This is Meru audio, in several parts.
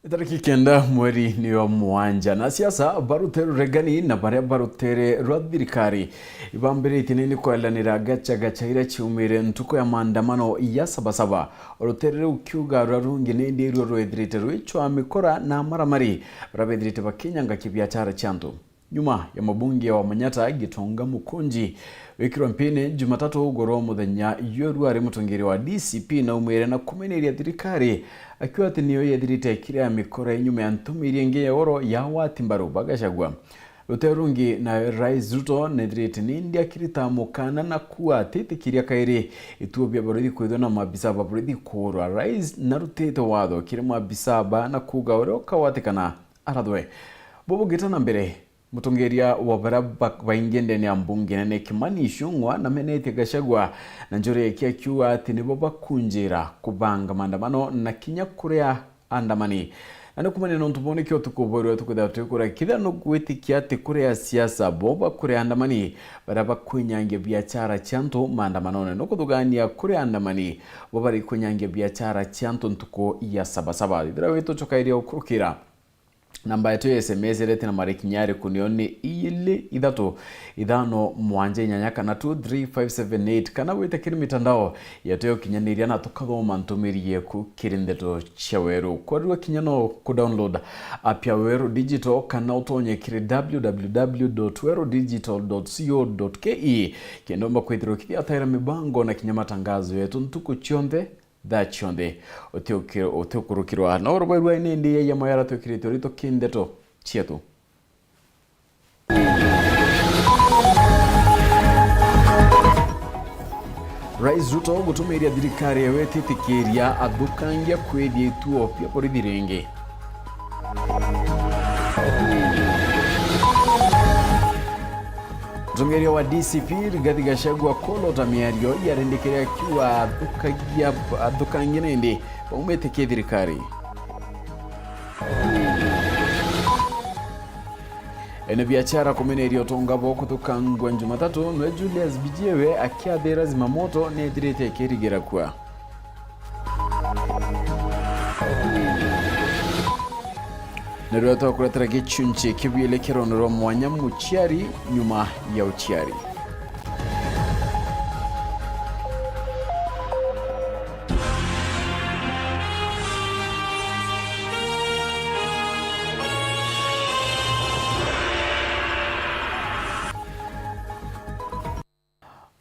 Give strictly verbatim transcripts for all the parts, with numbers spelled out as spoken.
Itariki kenda mweri ni wa mwanja, na siasa barute ruregani na baria barutere rwa thirikari ibambiritie nini kwelanira gacha gacha iria ciumire ntuku ya maandamano ya Sabasaba. Rutere rukiuga ruria rungi nindi ruo rwethirite rwicwa mikora na maramari, baria bethirite bakinyanga kibiachara cia antu. Nyuma ya mubunge wa Manyata, Gitonga Mukunji, wikirwe mpini Jumatatu ugoro muthenya, yo rwari mutongeria wa D C P na umwire na kumeneria thirikari, akiuga ati niyo yethirite kiria mikora inyuma ya ntumiri ingi ya oro ya wati mbaru ba Gachagua. Rute rungi na Rais Ruto nethirite nindi akirita mukana na kuuga atitikiria kairi ituo bia borithi kwithwa na maabisa ba borithi kuurwa. Rais narutite watho kiri maabisa ba na kuuga uria ukawatikana arathwe. Bubugite na mbere, mutongeria wa baria ba-, baingi ndene ya mbunge nene Kimani Ichung'wa namenetie Gachagua na njuri yake akiuga ati nibo bakunjira kubanga maandamano na kinya kuria andamani. Na ni kumania nontu bo nikio tukuborwa tukwithira twikura kithira nugwitikia ati kuria siasa bo bakuria andamani baria bakwinyangia biachara cia antu maandamanone. Nukuthugania kuria andamani bo bari kwinyangia biachara cia antu ntuku ya Sabasaba. Ithira witucokairia gukurukira. Namba yetu ya S M S ireti na marikinya ariku niyo ni ili ithatu ithano mwanja inyanya kana two three five seven eight, kana wite kiri mitandao yetu ya ukinyaniria na tukathoma ntumiri yeku kiri ndeto cia weru. Kwarua kinya no ku download app ya Weru Digital kana utonye kiri w w w dot weru digital dot co dot k e kenda umba kwithirwa ukithiataira mibango na kinya matangazo yetu ntuku cionthe thaa cionthe. Utiuki-, utiukurukirwa na urubwirwa nindi ya yamo yara twikirite urito kindeto cietu. Rais Ruto gutumiria thirikari ewe ititikiria athukangia kwithia ituo bia borithi ringi. Mutongeria wa D C P Rigathi Gachagua kuolota miario yarendekere akiuga athukagia, athukangia nindi baumite ki thirikari. Ene biachara kumeneria utonga bwao kuthukangwa Jumatatu, nwe Julius Bijiwe akiathira zimamoto nethirite ikirigira kua. Na rwira twakuretera gichunchi kibiele kiri rwa mwanya muciari nyuma ya uciari.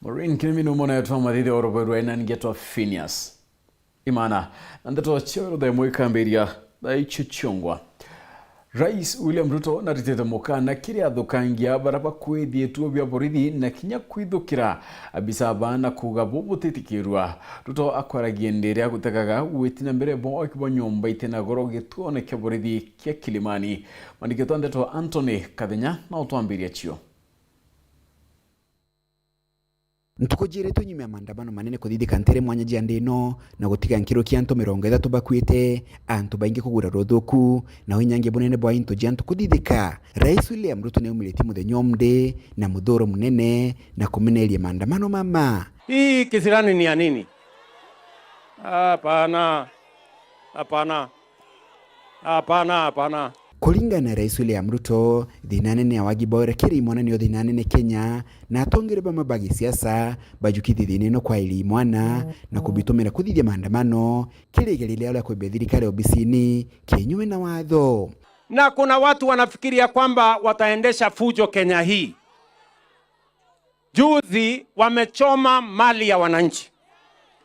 Maureen Kirimi ni umwe na etwa mathithi oro bwerwa ina ningetwa Phineas. Imana, na ndeto cia ruthe mwikambiria thaa icio ciongwa. Rais William Ruto naritite mukana kiri athukangia bara bakwithia ituo bia borithi na kinya kwithukira abisa baa na kuuga bubutitikirua. Ruto akwaragia ndiri agutegaga gwiti na mbere bo akibo nyomba ite na goro gituone kia borithi kia Kilimani. Mwandiki wa ndeto Anthony Kathenya na utwambiria cio. Ntuku jiiritwe nyuma ya maandamano manene kuthithika ntere mwanya jia nthi ino na gutiga nkiruki antu mirongo ithatu bakuite, antu baingi kugurarwa uthuku, na winyangia bunene bwa into jia antu kuthithika, Rais William Ruto niaumiritie muthenya umthi na muthuro munene na kumeneria maandamano mama. Hii kisirani ni ya nini? Hapana. Hapana. Hapana, hapana. Kuringana na Rais William Ruto, thina nene ya wagi bwa wira kiri imwana nio thina nene Kenya, na atongeria bamwe ba gisiasa bajukitie thina ino kwa iri imwana na kubitumira kuthithia maandamano, kiri igeria riao ria kwibia thirikari obisini kinyume na watho. Na kuna watu wanafikiria kwamba wataendesha fujo Kenya hii. Juzi wamechoma mali ya wananchi.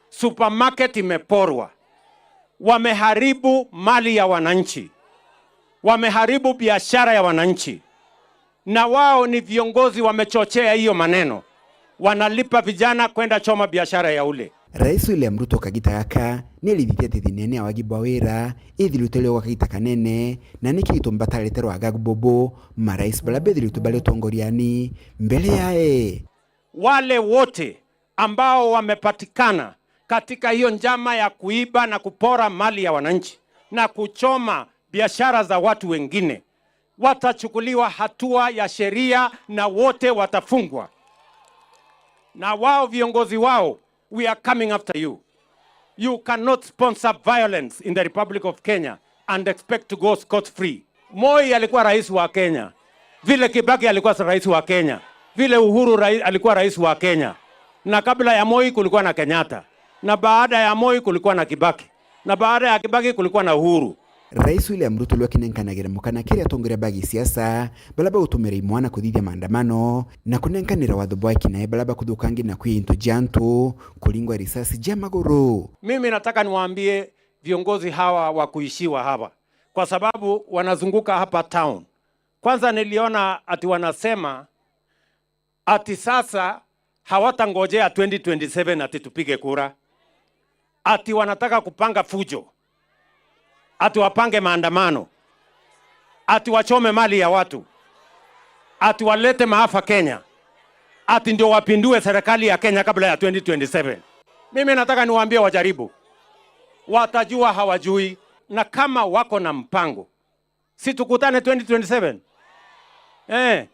Supermarket imeporwa. Wameharibu mali ya wananchi. Wameharibu biashara ya wananchi. Na wao ni viongozi wamechochea hiyo maneno. Wanalipa vijana kwenda choma biashara ya ule. Rais William Ruto kagita gaka niarithitie ati thina ino ya wagi bwa wira ithirite rio gwa kagita kanene, na niki gitumi batarete rwaga bubu marais baria bethiritwe bari utongoriani mbere yae. Wale wote ambao wamepatikana katika hiyo njama ya kuiba na kupora mali ya wananchi na kuchoma biashara za watu wengine, watachukuliwa hatua ya sheria na wote watafungwa. Na wao viongozi wao, we are coming after you. You cannot sponsor violence in the Republic of Kenya and expect to go scot free. Moi alikuwa rais wa Kenya, vile Kibaki alikuwa rais wa Kenya, vile Uhuru rai-, alikuwa rais wa Kenya, na kabla ya Moi kulikuwa na Kenyatta, na baada ya Moi kulikuwa na Kibaki, na baada ya Kibaki kulikuwa na Uhuru. Rais William Ruto riu akinenkanagira mukana kiri atongoria ba gisiasa baria bagutumira imwana kuthithia maandamano na kunenkanira watho bwa ekinae baria bakuthukangia na kwiya into cia antu, kuringwa risasi cia maguru. Mimi nataka niwaambie viongozi hawa wa kuishiwa hawa, kwa sababu wanazunguka hapa town. Kwanza niliona ati wanasema ati sasa hawatangojea twenty twenty-seven ati tupige kura. Ati wanataka kupanga fujo. Ati wapange maandamano. Ati wachome mali ya watu. Ati walete maafa Kenya. Ati ndio wapindue serikali ya Kenya kabla ya twenty twenty-seven. Mimi nataka niwaambie wajaribu. Watajua hawajui. Na kama wako na mpango, si tukutane twenty twenty-seven? Eh.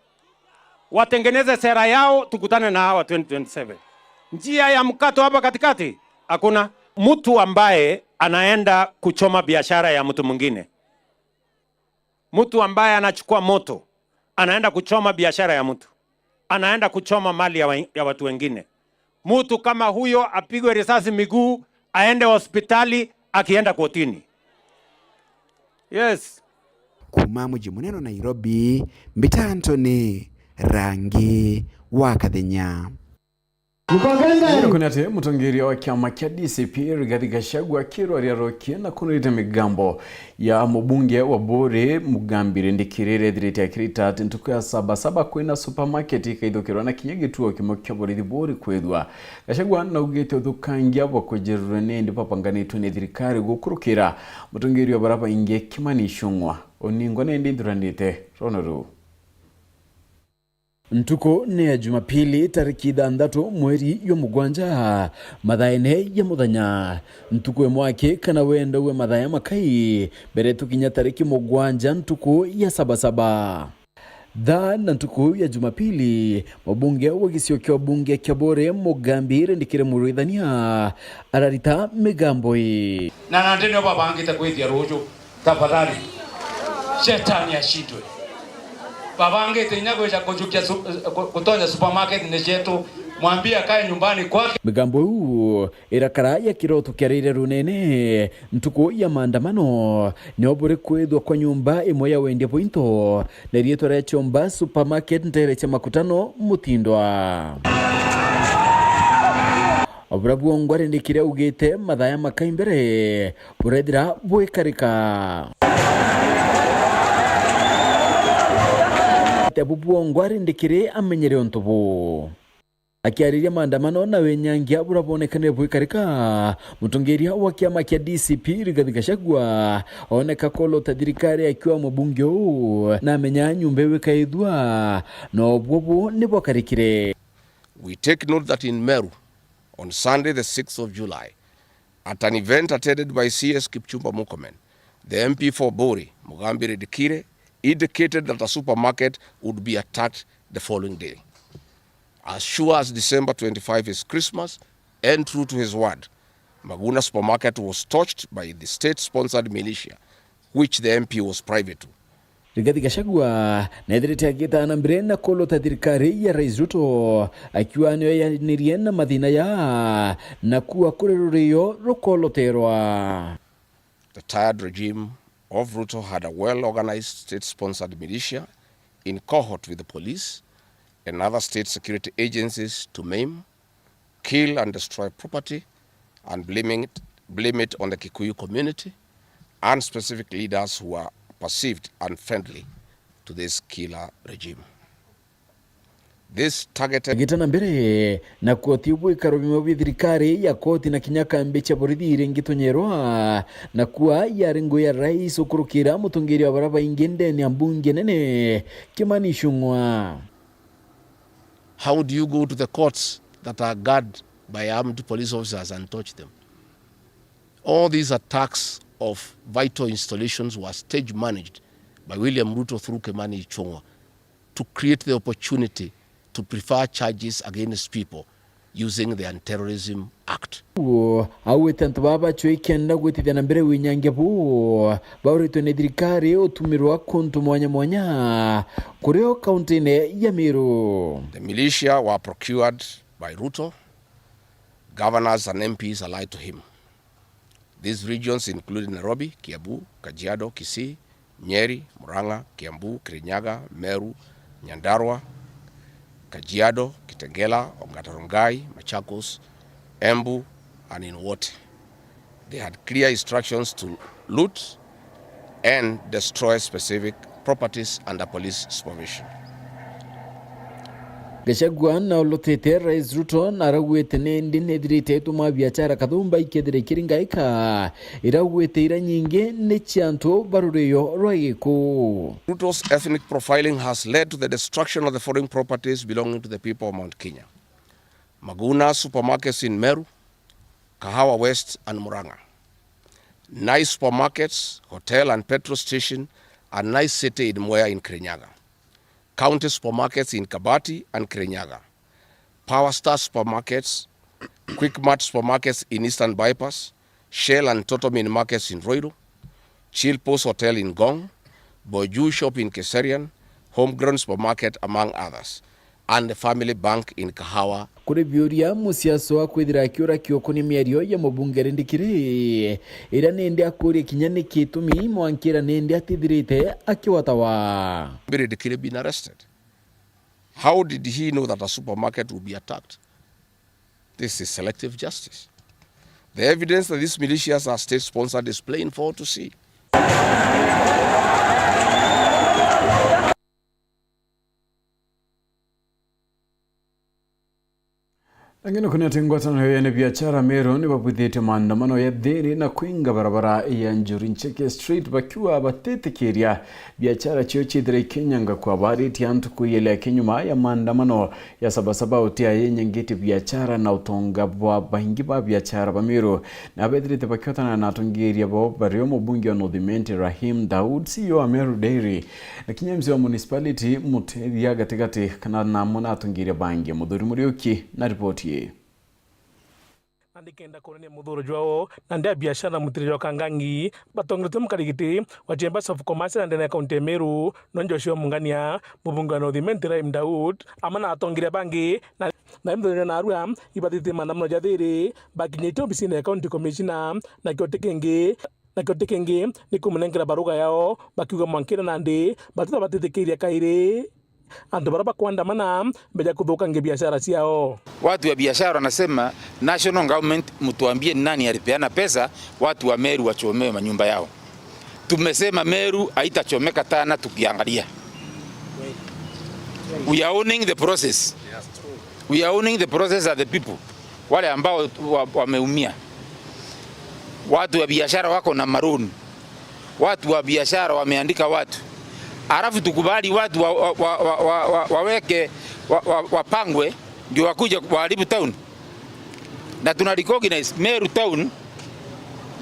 Watengeneze sera yao, tukutane na hawa twenty twenty-seven. Njia ya mkato hapa katikati, hakuna. Mtu ambaye anaenda kuchoma biashara ya mtu mwingine, mtu ambaye anachukua moto, anaenda kuchoma biashara ya mtu, anaenda kuchoma mali ya wa-, ya watu wengine. Mtu kama huyo apigwe risasi miguu, aende hospitali, akienda kotini. Yes. Kuuma muji munene wa Nairobi, mbita Anthony Rangi wa Kathenya. Niko ni ati mutongeria wa kiama kia D C P Rigathi Gachagua akirwa riarokie na kunurite migambo ya mubunge wa Buuri Mugambi Rindikiri ethirite akirita ati ntuku ya saba saba kwina supermarket ikaithukirwa na kinya gituo kimwe kia borithi Buuri kwithwa. Gachagua naugite uthukangia bwa kwejererwe ni indi bapanganitwe ni thirikari gukurukira mutongeria wa baria baingi Kimani Ichung'wa. Uningwa ni indi nthuranite rono ruu. Ntuku ni ya Jumapili, tariki ithanthatu mweri jwa mugwanja, mathaene ja muthenya. Ntuku imwe aki kana wenda uwe mathaya makai, mbere tukinya tariki mugwanja ntuku ya saba saba. Thaa na ntuku ya Jumapili, mubunge wa gicio kia ubunge kia Buuri Mugambi Rindikiri Murwithania ararita migambo ii. Na nandi nio babangite kwithia ruju. Tafadhali. Shetani ashindwe. Babangite inya gwija kujukia su-, ku-, gutonya supermarket ni cietu. Mwambie akae nyumbani kwake. Migambo iu irakara ya kiroto kiarire runene ntuku ya maandamano, nio buri kwithwa kwa nyumba imwe ya wendia bwa into na riitwa ria Chomba Supermarket ntere cia Makutano Mutindwa. Obura bwongwa Rindikiri augite mathaya makai mbere burethira bwikarika. Abu bwongwa Rindikiri amenyere untu buu. Akiariria maandamano na winyangia buria bwonekanire bwikarika, mutongeria wa kiama kia D C P Rigathi Gachagua oneka kolota thirikari akiwa mubunge uu na amenya nyumba iu ikaithua na ubwo buu nibwakarikire. We take note that in Meru, on Sunday the sixth of July, at an event attended by C S Kipchumba Murkomen, the M P for Buuri, Mugambi Rindikiri, indicated that a supermarket would be attacked the following day. As sure as December twenty-five is Christmas, and true to his word, Maguna Supermarket was torched by the state-sponsored militia, which the M P was privy to. Rigathi Gachagua neethirite agitana mbere na kolota thirikari ya Rais Ruto, akiuga niyo yanirie na mathina ya na kuua kuri rurio rukoloterwa. The tired regime of Ruto had a well-organized state-sponsored militia in cohort with the police and other state security agencies to maim, kill and destroy property and blaming it, blame it on the Kikuyu community and specific leaders who are perceived unfriendly to this killer regime. This targeted Agitana mbere na koti bwikaro bimwe bia thirikari ya koti na kinya kambi cia borithi iria ingitonyerwa na kuwa yari ngugi ya rais ukurukira mutongeria wa baria baingi ndene ya mbunge nene Kimani Ichung'wa. How do you go to the courts that are guarded by armed police officers and torch them? All these attacks of vital installations were stage managed by William Ruto through Kimani Ichung'wa to create the opportunity to prefer charges against people using the Anti-Terrorism Act. Uo, augite antu baa bacwe kenda gwitithia na mbere winyangia buu bauritwe ni thirikari utumirwa kuntu mwanya mwanya kurio kauntine ya Meru. The militia were procured by Ruto. Governors and M Ps allied to him. These regions include Nairobi, Kiambu, Kajiado, Kisii, Nyeri, Murang'a, Kiambu, Kirinyaga, Meru, Nyandarua, Kajiado, Kitengela, Ongata Rongai, Machakos, Embu, and in Wote. They had clear instructions to loot and destroy specific properties under police supervision. Gachagua na ulotete Rais Ruto na arauite ni ndi nithirite ituma biachara kathumba ikethira ikiri ngaika, irauite ira nyingi ni cia antu ba rurio rwa Giku. Ruto's ethnic profiling has led to the destruction of the foreign properties belonging to the people of Mount Kenya. Maguna supermarkets in Meru, Kahawa West and Murang'a. Nice supermarkets, hotel and petrol station, and Nice City in Mwea in Kirinyaga. County supermarkets in Kabati and Kirinyaga. Power Star supermarkets, Quickmart supermarkets in Eastern Bypass, Shell and Total Mini Markets in Ruiru, Chill Post Hotel in Ngong, Boju Shop in Kiserian, Homegrown Supermarket, among others, and the Family Bank in Kahawa. Kuri biuria, musiasa wa kwithira akiura kioko ni miario ya mubunge Rindikiri, iria nindi akuria kinya ni gitumi mwankira nindi atithirite akiwatawa. Rindikiri been arrested. How did he know that a supermarket would be attacked? This is selective justice. The evidence that these militias are state-sponsored is plain for all to see. Angĩ nĩ kũnĩ atĩ ngwatanĩro ya ene biachara Meru nĩ babwithĩtie maandamano ya thĩĩrĩ na kwinga barabara ya Njuri Ncheke Street, bakiuga batĩtĩkĩria biachara cio ciithira ikinyanga kwa, baarĩtie antu kwiyelea kinyuma ya maandamano ya Sabasaba utia yenyangĩtie biachara na utonga bwa baingi ba biachara ba Meru, na bethirite bakiotana na atongeria bao bario mubunge wa North Imenti Rahim Daud, C E O wa Meru Dairy, na kinya M C A wa municipality Mutethia Gatigati, kana na amwe na atongeria bangi. Muthuri Muriuki na ripoti ii. Nandi kenda kuonania muthuro jwao, nandi a biashara na mutirire jwa Kangangi batongeretwe mukarigiti wa Chambers of Commerce na ndene ya kaunti ya Meru, no Joshua Mungania, mubunge wa North Imenti Rahim Daud, amwe na atongeria bangi, na, na mithenya na arua ibathitie maandamano ja thiri, bakinyite obisine ya county commissioner, na kioti kingi, na kioti kingi ni kumunengera baruga yao, bakiuga mwankire nandi batitha batitikiria kairi antu baria bakwandamana mbeja kuthukangia biashara ciao. Watu wa biashara wanasema national government, mtuambie ni nani alipeana pesa watu wa Meru wachomewe manyumba yao. Tumesema Meru haitachomeka tena tukiangalia. We are owning the process. We are owning the process as the people. Wale ambao wa-, wameumia. Watu wa biashara wako na maroon. Watu wa biashara wameandika watu. Alafu tukubali watu wa, wa, waweke, wa, wa, wapangwe ndio wakuje waharibu town. Na tuna recognize Meru town,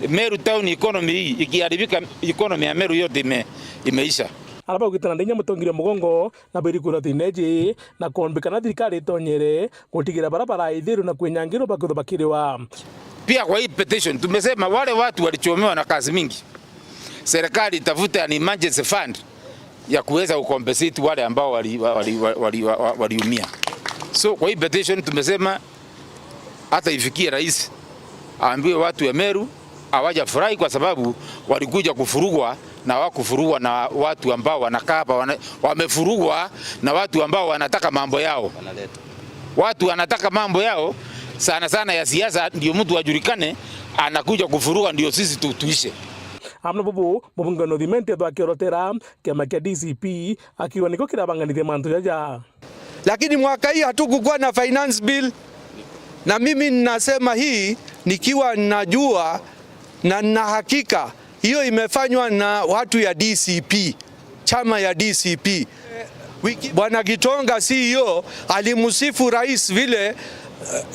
Meru town economy hii ikiharibika, economy ya Meru yote ime-, imeisha. Araba ugitana ndinya mutongiria mugongo na biri kura thineji na kuombikana thirikari itonyere gutigira bara baraithirwe na kwinyangirwa bakwithwa bakiriwa. Pia kwa hii petition tumesema wale watu walichomewa na kazi mingi, serikali itafute an emergency fund ya kuweza kucompensate wale ambao wali-, wali-, wali-, wali-, wa-, wa-, waliumia. So kwa hii petition tumesema hata ifikie rais aambiwe watu ya Meru hawajafurahi kwa sababu walikuja kufurugwa na hawakufurugwa na watu ambao wanakaa hapa, wana-, wamefurugwa na watu ambao wanataka mambo yao. Watu wanataka mambo yao sana sana ya siasa, ndio mtu ajulikane, anakuja kufurugwa ndio sisi tu-, tuishe. Amwe na bubu, mubunge wa North Imenti ethwa akiorotera kiama kia D C P, akiuga nikio kirabanganithia mantu jaja. Lakini mwaka hii hatukukuwa na finance bill, na mimi ninasema hii nikiwa ninajua na nina hakika hiyo imefanywa na watu ya D C P, chama ya D C P. Wiki-, Bwana Gitonga, C E O, alimsifu rais vile, eh,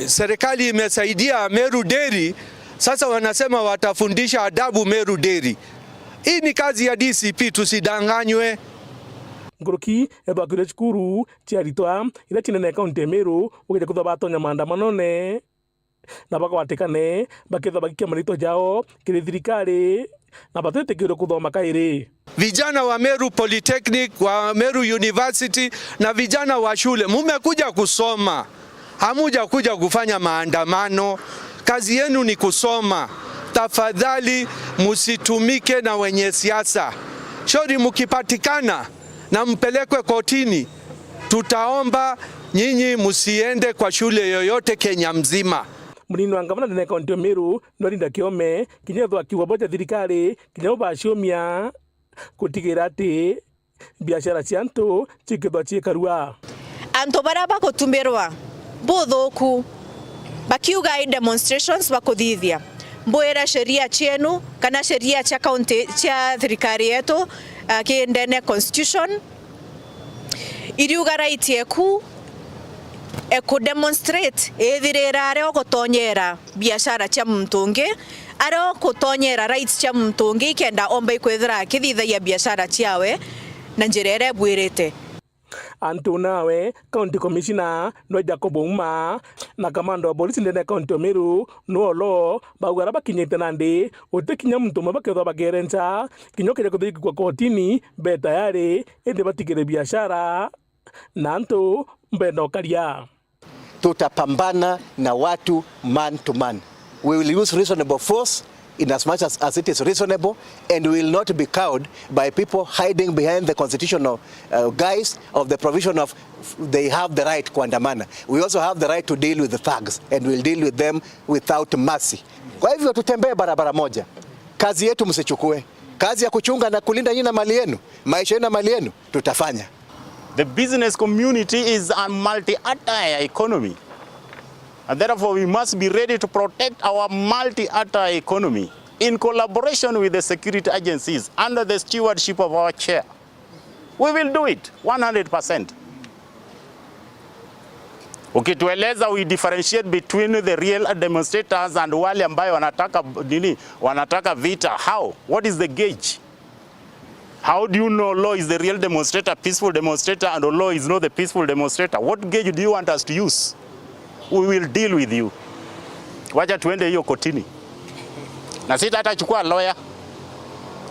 serikali imesaidia Meru Dairy. Sasa wanasema watafundisha adabu Meru Dairy. Hii ni kazi ya D C P, tusidanganywe. Nkuruki ethwa akire cukuru cia aritwa iria cinene kaunti ya Meru, ugeja kwithwa batonya maandamanone. na bagwatikane bakethirwa bagikia maritwa jao kiri thirikari na batitikirwe kuthoma kairi. Vijana wa Meru Polytechnic, wa Meru University na vijana wa shule, mumekuja kusoma, hamuja kuja kufanya maandamano. Kazi yenu ni kusoma. Tafadhali msitumike na wenye siasa. Shauri mkipatikana na mpelekwe kotini, tutaomba nyinyi msiende kwa shule yoyote Kenya mzima. Munini wa ngavana ndene kaunti ya Meru, Norinda Kiome, kinya ethwa akiuga boja thirikari, kinya bo baciumia gutigira ati biashara cia antu cikithwa ciikarua. Antu baria bagutumirwa buthuku bakiuga i demonstrations bakuthithia, mbwire sheria cienu kana sheria cia county cia thirikari yetu, ah, ki ndene constitution, iriuga right yeku e ku demonstrate ithirira aria ugutonyera biashara cia muntu ungi, aria ugutonyera rights cia muntu ungi ikenda omba ikwithira akithithagia biashara ciawe na njira iria ibwirite. Antu nawe, County Commissioner nwe Jacob Ouma na kamanda wa polisi ndene ya County o Meru nwe Olo, bauga aria bakinyite nandi guti kinya muntu umwe bakethwa bagere nja, kinya ukeja kwithirwa igikua kotini, be tayari, indi batigire biashara na antu mbenda ukaria. Tutapambana na watu man to man. We will use reasonable force in as much as, as it is reasonable, and we will not be cowed by people hiding behind the constitutional, uh, guise of the provision of they have the right kuandamana. We also have the right to deal with the thugs, and we'll deal with them without mercy. Kwa hivyo tutembee barabara moja. Kazi yetu msichukue. Kazi ya kuchunga na kulinda nyinyi na mali yenu, maisha yenu na mali yenu, tutafanya. The business community is a multi-attire economy, and therefore we must be ready to protect our multi-attire economy in collaboration with the security agencies under the stewardship of our chair. We will do it one hundred percent. Ukitueleza we differentiate between the real demonstrators and wale ambayo wanataka nini, wanataka vita, how? What is the gauge? How do you know Olo is the real demonstrator, peaceful demonstrator, and Olo is not the peaceful demonstrator? What gauge do you want us to use? We will deal with you. Wacha tuende hiyo kotini. Na sita hata chukua lawyer.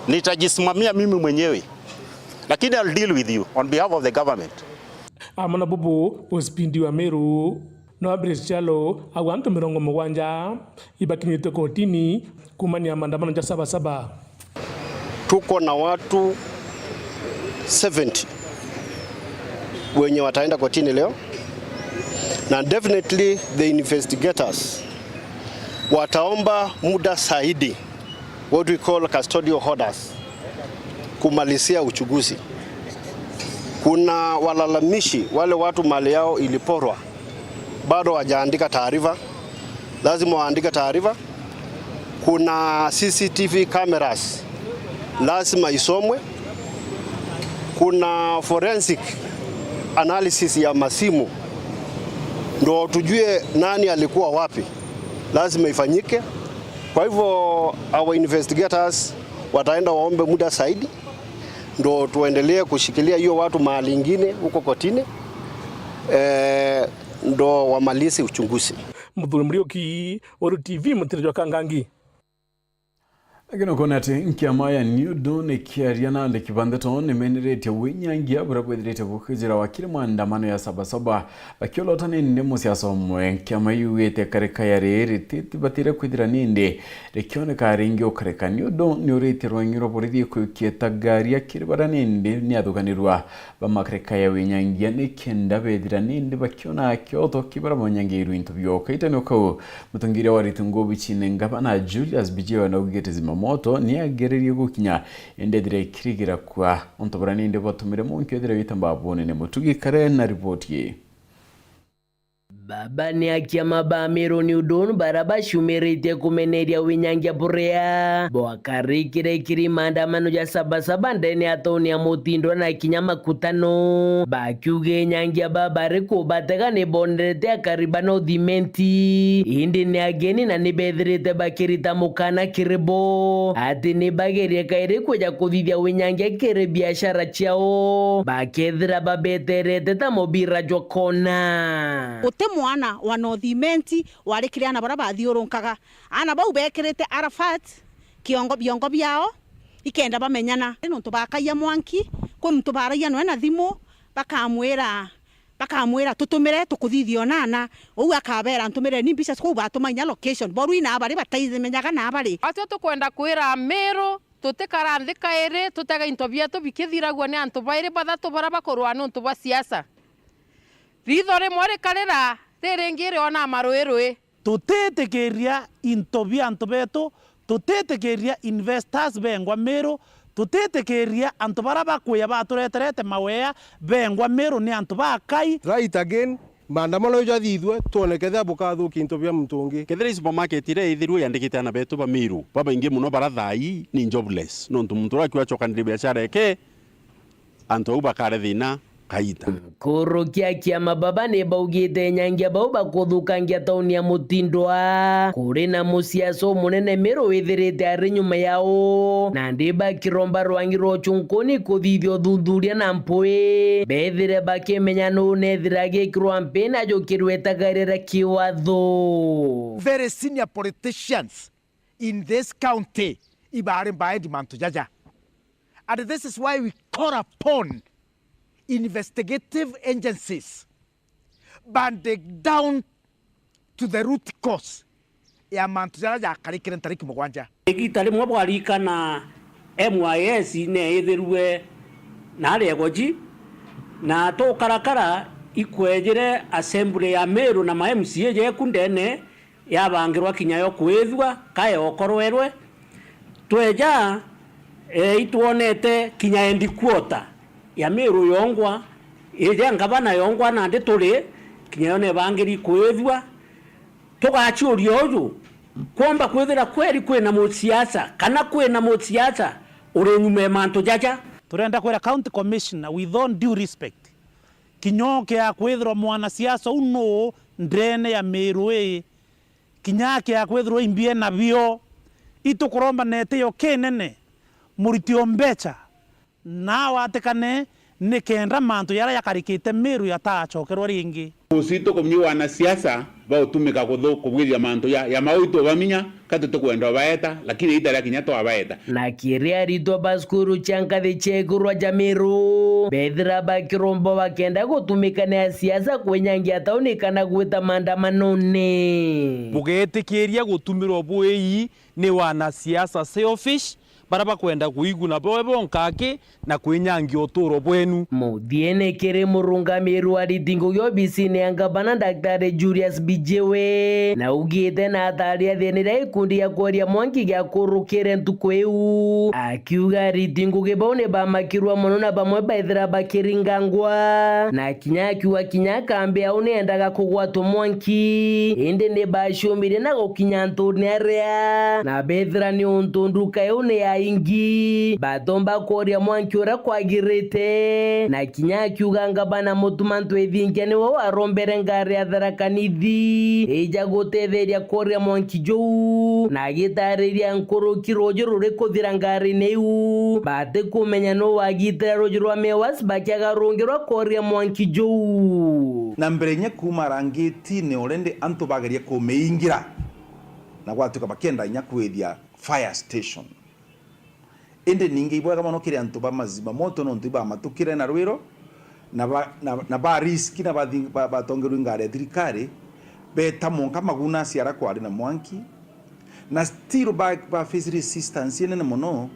Nitajisimamia mimi mwenyewe. Lakini I'll deal with you on behalf of the government. Amwe na bubu, Ospindi wa Meru, na Abres Chalo, au antu mirongo mugwanja ibakinyite kotini kumania maandamano ja Saba Saba. Tuko na watu seventy wenye wataenda kotini leo, na definitely the investigators wataomba muda zaidi, what we call custodial orders, kumalizia uchunguzi. Kuna walalamishi, wale watu mali yao iliporwa, bado hawajaandika taarifa, lazima waandike taarifa. Kuna C C T V cameras, lazima isomwe. Kuna forensic analysis ya masimu, ndo tujue nani alikuwa wapi, lazima ifanyike. Kwa hivyo, our investigators wataenda waombe muda zaidi, ndo tuendelee kushikilia hiyo watu mahali ingine huko kotini, eh, ndo wamalize uchunguzi. Muthuri Muriuki, Weru T V, Mutiri jwa Kangangi. Lakini ukona ati nkiama ya NEWDU nikiaria na andiki ba ndeto nimeneritie winyangia buria bwithirite bukijira wakiri maandamano ya Saba Saba, bakiolota nindi musiasa umwe. Nkiama yugite karika ya riri titibatire kwithira nindi rikioneka ringi ukarika. NEWDU niuritie rwengi rwa borithi kwikia tagaria kiri baria nindi niathuganirwa ba makarika ya winyangia nikenda bethira nindi bakiona kioto kibara bonyangiirwe into bio. Kaitanio kau, mutongiria wa ritungu obicine ngavana Julius Bijiwa naugite Zimamoto niageririe gukinya, indi ethira ikirigira kwa untu buria nindi bwatumire munki ethira wita mbabunene. Mutugi Kare na riboti ii. Baba ni akiama ba Meru NEWDU baria baciumiritie kumeneria winyangia buria bwakarikire kiri maandamano ja Saba Saba ndene ya tauni ya Mutindwa na kinya Makutano, bakiuga inyangia ba bari kubatega ni bonerete akari ba North Imenti, indi ni ageni na ni bethirite bakirita mukana kiri bo ati ni bagerie kairi kwija kuthithia winyangia kiri biashara ciao, bakethira babeterete ta mubira jwa kona. Guti Mwana wa North Imenti wari kiri ana baria bathiurunkaga. Ana bau bekirite Arafat kiongo, biongo biao, ikenda bamenyana. Nontu bakaia mwanki, kwi muntu baragia noe na thimu, bakamwira, bakamwira, "Tutumire, tukuthithia onana." Ou akabera, "Ntumireni mbica kou," batuma inya location. Boru ina bari bataimenyaga na bari. Atio tukwenda kwira Miru, tutikara nthi kairi, tutega into bietu bikithiragua ni antu bairi bathatu baria bakurua nontu bwa siasa. Ritho rimwe rikarira, riringi riona maruirui. Tutitikiria into bia antu betu, tutitikiria investors bengwa Miru, tutitikiria antu baria bakuya batureterete mawea bengwa Miru ni antu ba Akai. Right again, maandamano jathithue, twone kethira bukathukia into bia muntu ungi. Kethira i supermarket iria ithirue yandikite ana betu ba Miru, babaingi mono bara thaa ii ni jobless, nontu muntu uria akiuga acokanire biashara eke, antu au bakare thina kaita. Nkuruki a kiama baba ni baugite enyangia bau bakuthukangia tauni ya Mutindwa kuri na musiasa umunene Miru withirite ari nyuma yao, nandi bakiromba rwangi rwa ucunkuni kuthithia uthuthuria na mpwi, bethire bakimenya nuu nethira agikirwa mpini ajukirwe itagarira kiwatho. Very senior politicians in this county ibari behind mantu jaja. And this is why we call upon investigative agencies band dig down to the root cause ya mantu jaria jakarikire ntariki mugwanja. Igita rimwe bwarikana M Y S neithirue na ari egoji, na tukarakara ikwejire assembly ya Miru na ma M C A jeku ndene yabangirwa kinya yo kwithua ka yokorwerwe. Tweja, eh, itwonete kinya headquarter ya Miru yongwa, ija ngavana yongwa nandi turi, kinya yo nebangiri kwithua. Tugaciuria uju, kwomba kwithira kweri kwina musiasa, kana kwina musiasa uri nyuma ya mantu jaja? Turenda kwira County Commissioner, with all due respect, kinya ukia kwithirwa mwanasiasa u nuu ndene ya Miru ii, kinya akia kwithirwa imbi ena bio, itukuromba na itio kinene, muriti o mbecha, na awatikane, nikenda mantu jaria jakarikite Miru jatacokerwa ringi. Ucio itukumenya wanasiasa bautumika kuthu-, kubwithia mantu ja, ja mau itubaminya, ka tutikwenda ubaeta, lakini ita ria kinya twabaeta. Na kiria aritwa ba cukuru cia nkathi cia iguru ja Miru bethira bakiromba bakenda gutumika ni asiasa kwinyangia tauni kana gwita maandamanone. Bugetikiria gutumirwa bwii ni wanasiasa selfish, baria bakwenda kuiguna boe bonka aki na kwinyangia uturo bwenu. Muthiene kiri murungamiri wa ariti ngugi obisine ya ngavana Daktari Julius Bijiwe, na augite na ataria thina iria gikundi gia kworia mwanki giakurukire ntuku iu, akiuga ariti ngugi bau ni bamakirwa mono na bamwe baithira bakiringangwa, na kinya akiuga kinya akambi au ni endaga kugwatwa mwanki, indi ni baciumirie na gukinya ntune aria, na bethira ni untu nduka iu ni ya ingi, batomba kworia mwanki uria kwagirite, na kinya akiuga ngavana Mutuma Ntwithingia niwe warombere ngari ya Tharaka Nithi ija gutetheria kworia mwanki juu, na agitariria nkuruki ruuji ruri kuthira ngarine iu, batikumenya nuu wagitira ruuji rwa Mewas bakiaga rungi rwa kworia mwanki juu. Na mbere inya kuuma rangitine already antu bageria kumiingira, na gwatuika bakienda inya kwithia fire station. Indi ningi ibwega mono kiri antu ba mazima moto, nontu ibamatukire na rwiro, na ba, na, na ba risk, na bathi-, ba, batongerwe ngari ya thirikari, beta mwanka maguna ciara kwari na mwanki, na still ba, ba face resistance inene mono,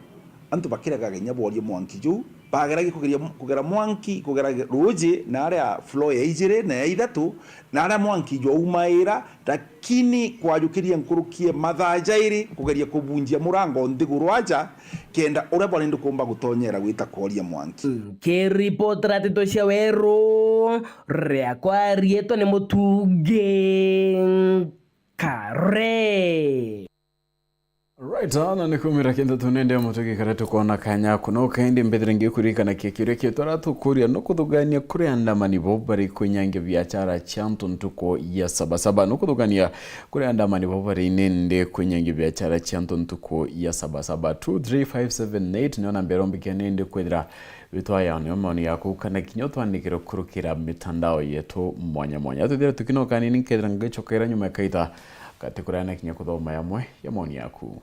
antu bakirega kinya borie mwanki juu, bageragia kugeria, kugera mwanki, kugera ruuji, na aria floor ya ijiri na ya ithatu, na aria mwanki jwaumaira, lakini kwajukirie nkuruki e mathaa jairi kugeria kubunjia murango nthiguru aja, kenda uria bwari ndikumba gutonyera gwita kworia mwanki. Nkiripotera nteto cia weru, riakwa riitwa ni Mutungi Nkare. Right, na ni kumira kintu tunende mutugi kara tukona kanya kuno kaindi mbethire ngikurikanakia kiuria kietu ara tukuria, nukuthugania kuri andamani bo bari kwinyangia biachara cia antu ntuku ya Sabasaba? Nukuthugania kuri andamani bo bari nende kwinyangia biachara cia antu ntuku ya Sabasaba? Two three five seven eight niyo namba irombikia nende kwithira Witwa ya nio maoni yaku, kana kinya utwandikire kurukira mitandao yetu mwanya mwanya. Tuthire tukinoka nini, nkethira ngicokera nyuma ya kaita, gati kurana kinya kuthoma yamwe ya maoni yaku.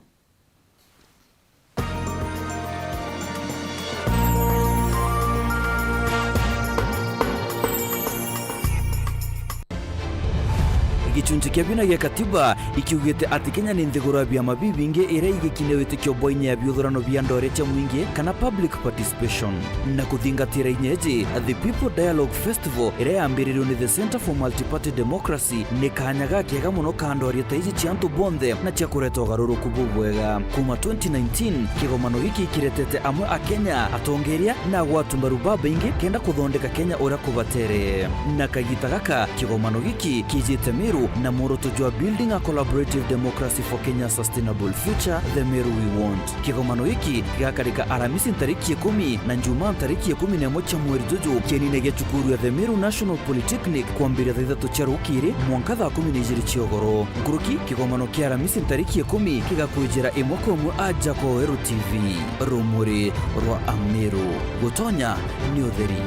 Gicunji kia bina gia katiba ikiugite ati Kenya ni nthiguru ya biama bibingi iria igikinya witikio bwa inya ya biuthurano bia ndore cia mwingi kana public participation. Na kuthingatira inya iji, The People Dialogue Festival iria yambiririo ni The Centre for Multiparty Democracy ni kanya gakega mono ka ndwaria ta iji cia antu bonthe na cia kureta ugaruruku bubwega. Kuma twenty nineteen, kigomano giki kiretete amwe Akenya, atongeria na agwatu mbaru babaingi kenda kuthondeka Kenya uria kubatere. Na kagita gaka, kigomano giki kijite Meru na mworoto jwa Building a Collaborative Democracy for Kenya Sustainable Future, The Meru We Want. Kigomano giki gigakarika Aramisi ntariki ikumi na Njumaa ntariki ikumi na imwe cia mweri juju, kienine gia cukuru ya The Meru National Polytechnic, kwambiria thaa ithatu cia rukiri mwanka thaa kumi na ijiri cia ugoro. Nkuruki, kigomano kia Aramisi ntariki ikumi kigakwijira imwe kwa imwe aja kwa Weru T V. Rumuri rwa Ameru, gutonya ni utheri.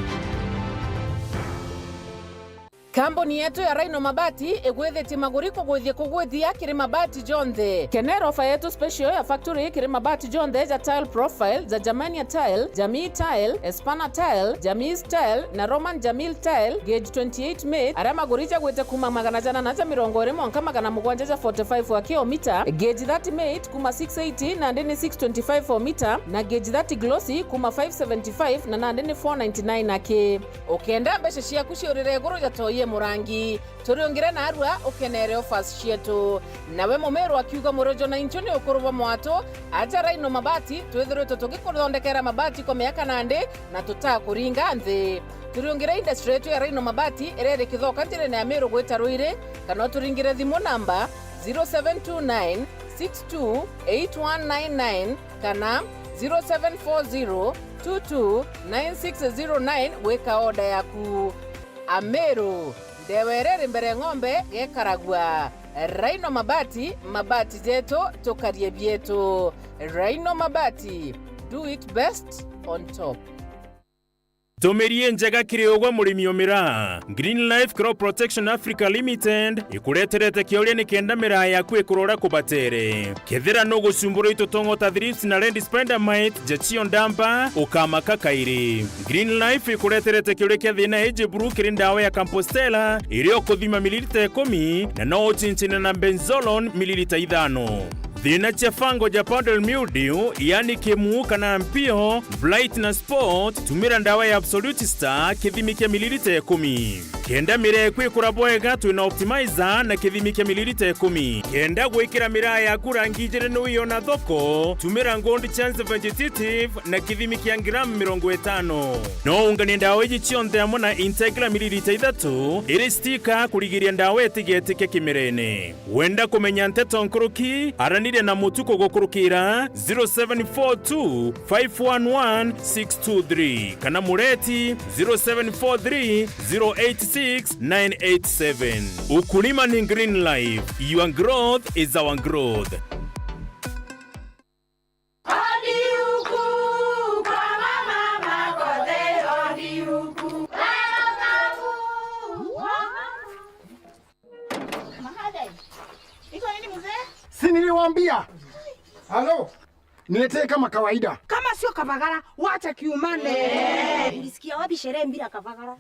Kambuni yetu ya Rhino Mabati igwithitie maguri kugwithia kugwithia kiri mabati jonthe. Kenera ofa yetu special ya factory kiri mabati jonthe ja Tile Profile, ja Germania Tile, Jamii Tile, Espana Tile, Jamii Tile na Roman Jamil Tile, gauge twenty-eight mate, aria maguri jagwite kuma magana jana na ja mirongo iri mwanka magana mugwanja ja forty-five wa kilomita, gauge thirty mate kuma six eighty nandi ni six twenty-five o mita, na gauge thirty glossy kuma five seventy-five na nandi ni four ninety-nine aki. Ukenda mbeca ciaku ciurire iguru ja toi e murangi, turiungire narua ukenere offers cietu. Nawe mumeru akiuga murojo na inchu ni ukuru bwa mwatu, aja Rhino Mabati, twithiritwe tugikuthondekera mabati kwa miaka nandi na tutakuringa nthi. Turiungire industry yetu ya Rhino Mabati iria iri Kithoka njirene ya Meru gwita Ruiri, kana uturingire thimu namba zero seven two nine six two eight one nine nine kana zero seven four zero two two nine six zero nine gwika order yaku. Ameru, ndewa iria iri mbere ng'ombe gekaragua. Rhino Mabati, mabati jetu, tukarie bietu. Rhino Mabati, do it best on top. Tumirie njega kiri ugwe murimi umira. Green Life Crop Protection Africa Limited ikureterete kiuria ni kenda miraa yaku ikurora kubatere. Kethira nugucumbura itutongo ta thrips na red spider mite, jachio ndamba, ukamaka kairi. Green Life ikureterete kiuria kia thina iji buru kiri ndawa ya Campostella, iria ukuthima mililita ikumi, na no uchinchine na benzolone mililita ithano. Thina cia fungal ja powdery mildew, yani kimu kana mpio, blight na spot, tumira ndawa ya Absolute Star, kithimi kia mililita ikumi. Kenda miraa yaku ikura bwega, twina Optimizer na kithimi kia mililita ikumi. Kenda gwikira miraa yaku rangi ijiri ni wiyona thoko, tumira Gold Chance Vegetative na kithimi kia gramu mirongo itano. No unganie ndawa iji cionthe amwe na Integra mililita ithatu, iri stika kurigiria ndawa itigetike kimirene. Wenda kumenya nteto nkuruki? Araniria na Mutuku gukurukira zero seven four two five one one six two three kana Mureti zero seven four three zero eight six nine eight seven. Ukulima ni Green Life. Your growth is our growth. Si niliwaambia? Halo? Niletee kama kawaida. Kama sio kavagara, wacha kiumane. Ulisikia wapi sherehe bila kavagara?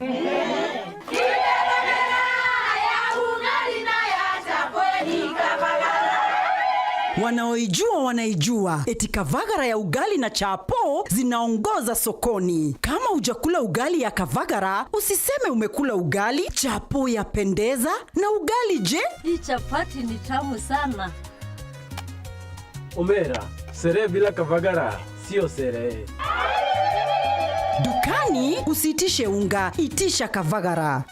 Wanaoijua wanaijua. Eti kavagara ya ugali na chapo zinaongoza sokoni. Kama hujakula ugali ya kavagara, usiseme umekula ugali. Chapo yapendeza, na ugali je? Hii chapati ni tamu sana. Omera, sherehe bila kavagara sio sherehe. Dukani usiitishe unga, itisha kavagara.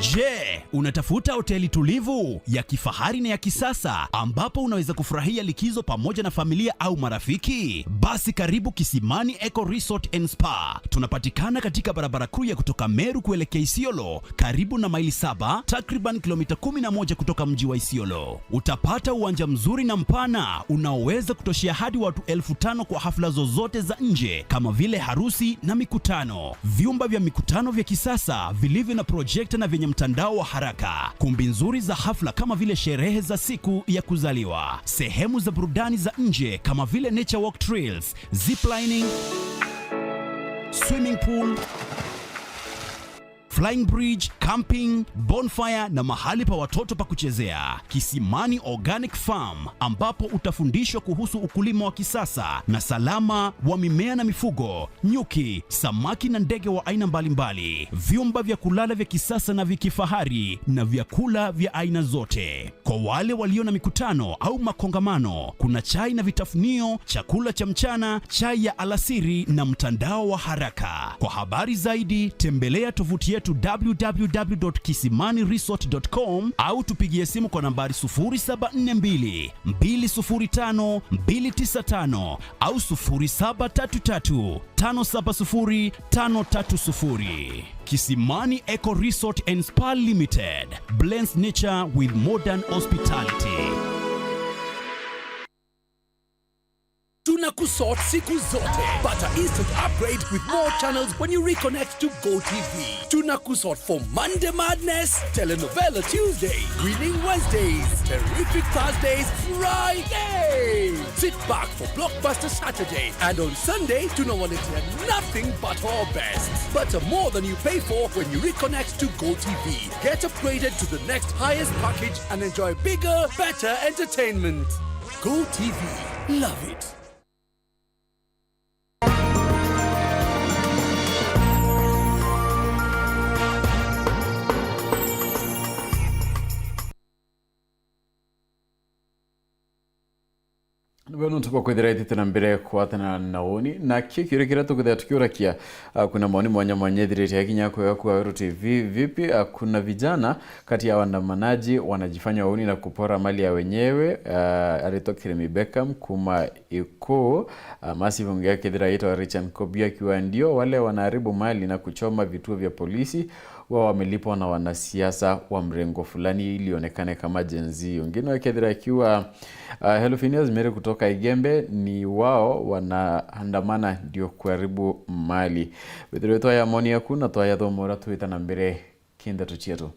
Je, unatafuta hoteli tulivu, ya kifahari na ya kisasa ambapo unaweza kufurahia likizo pamoja na familia au marafiki? Basi karibu Kisimani Eco Resort and Spa. Tunapatikana katika barabara kuu ya kutoka Meru kuelekea Isiolo, karibu na Maili Saba, takriban kilomita kumi na moja kutoka mji wa Isiolo. Utapata uwanja mzuri na mpana unaoweza kutoshea hadi watu elfu tano kwa hafla zozote za nje kama vile harusi na mikutano. Vyumba vya mikutano vya kisasa vilivyo na projekta na vyenye mtandao wa haraka. Kumbi nzuri za hafla kama vile sherehe za siku ya kuzaliwa. Sehemu za burudani za nje kama vile nature walk trails, ziplining, swimming pool, flying bridge, camping, bonfire na mahali pa watoto pa kuchezea. Kisimani Organic Farm, ambapo utafundishwa kuhusu ukulima wa kisasa na salama wa mimea na mifugo, nyuki, samaki na ndege wa aina mbalimbali, vyumba vya kulala vya kisasa na vya kifahari na vyakula vya aina zote. Kwa wale walio na mikutano au makongamano, kuna chai na vitafunio, chakula cha mchana, chai ya alasiri na mtandao wa haraka. Kwa habari zaidi, tembelea tovuti yetu w w w dot kisimani resort dot com au tupigie simu kwa nambari sufuri saba nne mbili, mbili sufuri tano, mbili tisa tano au sufuri saba tatu tatu, tano saba sufuri, tano tatu sufuri. Kisimani Eco Resort and Spa Limited blends nature with modern hospitality. Tunakusort siku zote. Pata instant upgrade with more channels when you reconnect to Go T V. Tunakusort for Monday Madness, Telenovela Tuesday, Winning Wednesdays, Terrific Thursdays, Friday. Sit back for Blockbuster Saturday, and on Sunday tunawaletea nothing but our best. Pata more than you pay for when you reconnect to Go T V. Get upgraded to the next highest package and enjoy bigger, better entertainment. Go T V. Love it. Nibwe nontu bwa kwithira itite na mbere kwatana na uni, na kio kiuria kiria tukwithira tukiurakia, ah, kuna maoni mwanya mwanya ithirite yakinya kwega kwa Weru T V. Vipi, ah, kuna vijana kati ya waandamanaji wanajifanya wauni na kupora mali ya wenyewe, ah, aritwa Kirimi Beckham kuma Ikuu, ah, Massive Ongea kethira aitwa Richard Kobia akiwa ndio wale wanaharibu mali na kuchoma vituo vya polisi, wao wamelipwa na wanasiasa wa mrengo fulani ili ionekane kama Gen Z. Wengine wakethira akiwa, ah, Hello Phineas Mary kutoka Igembe, ni wao wanaandamana ndio kuharibu mali. Wethirwe twaya maoni yaku na twayathoma uria twita na mbere kindeto cietu.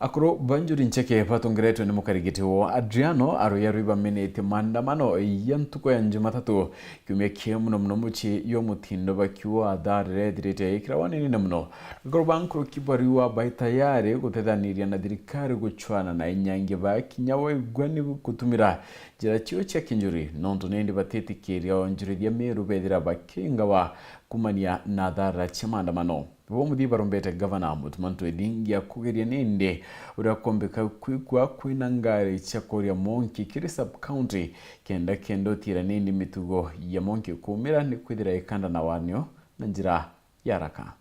Akuru ba Njuri Ncheke batongeretwe ni mukarigiti wao Adriano Aruyaru bamenetie maandamano ya ntuku ya Jumatatu kiumia kia muno muno mucii yo mutindo bakiuga athara iria ithirite ikira wanini na muno. Akuru ba nkuruki bariuga bai tayari gutethaniria na thirikari guchwana na inyangi ba kinya waigua ni gutumira njira cio cia kinjuri, nontu nindi batitikiria onjurithia Meru bethira bakingawa kumania na athara cia maandamano. Bo muthii barombete gavana Mutuma Ntwethingia kugeria nindi uria kombika kwigua kwina ngari cia kuria monki kiri sub county, kenda kenda utira nindi mitugo ya monki kumira ni kwithira ikanda na wanio na njira ya haraka.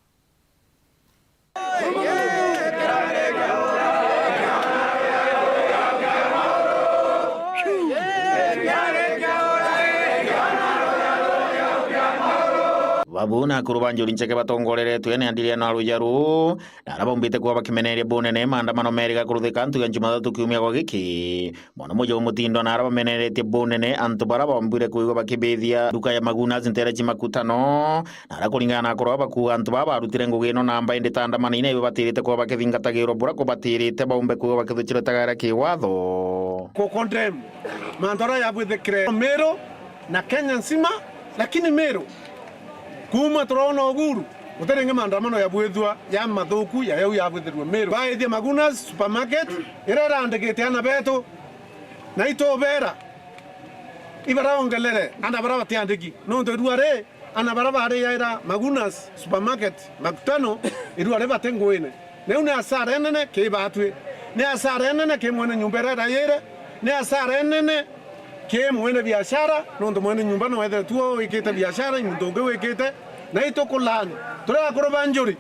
Babu na akuru ba Njuri Ncheke batongoreretwe ni Adriano Aruyaru, na aria baumbite kuba bakimeneria bunene maandamano meriga kuruthika ntuku ya Jumathatu kiumia gwa giki. Mwana muja umutindo na aria bameneretie bunene antu baria baumbire kwigua bakibithia nduka ya Magunas ntere cia Makutano, na aria kuringana na akuru aba bakuuga antu baa barutire ngugi ino namba indi ta andamano ina ibo batirite kuba bakithingatagirwa buria kubatirite baumbe kwigua bakithuchirwa itagaira kiwatho. Ku condemn mantu aria yabwithikire Meru na Kenya nzima, lakini Meru, kuuma turona Uhuru, gutiri ingi maandamano yabwithua ya mathuku ya yau yabwithirwe Meru. Baithia Magunas supermarket iria irandikite ana betu, na itubera ibaraongelere ana baria batiandiki, nontu irua ri ana baria bariaira Magunas supermarket Makutano, irua ri bati nguine. Nau ni asara inene ki batwi, ni asara inene ki mwene nyumba iria irayire, ni asara inene ki mwene biashara, nontu mwene nyumba no ethire tu wikite biashara, i muntu ungi wikite, na itukulani turi akuru ba Njuri.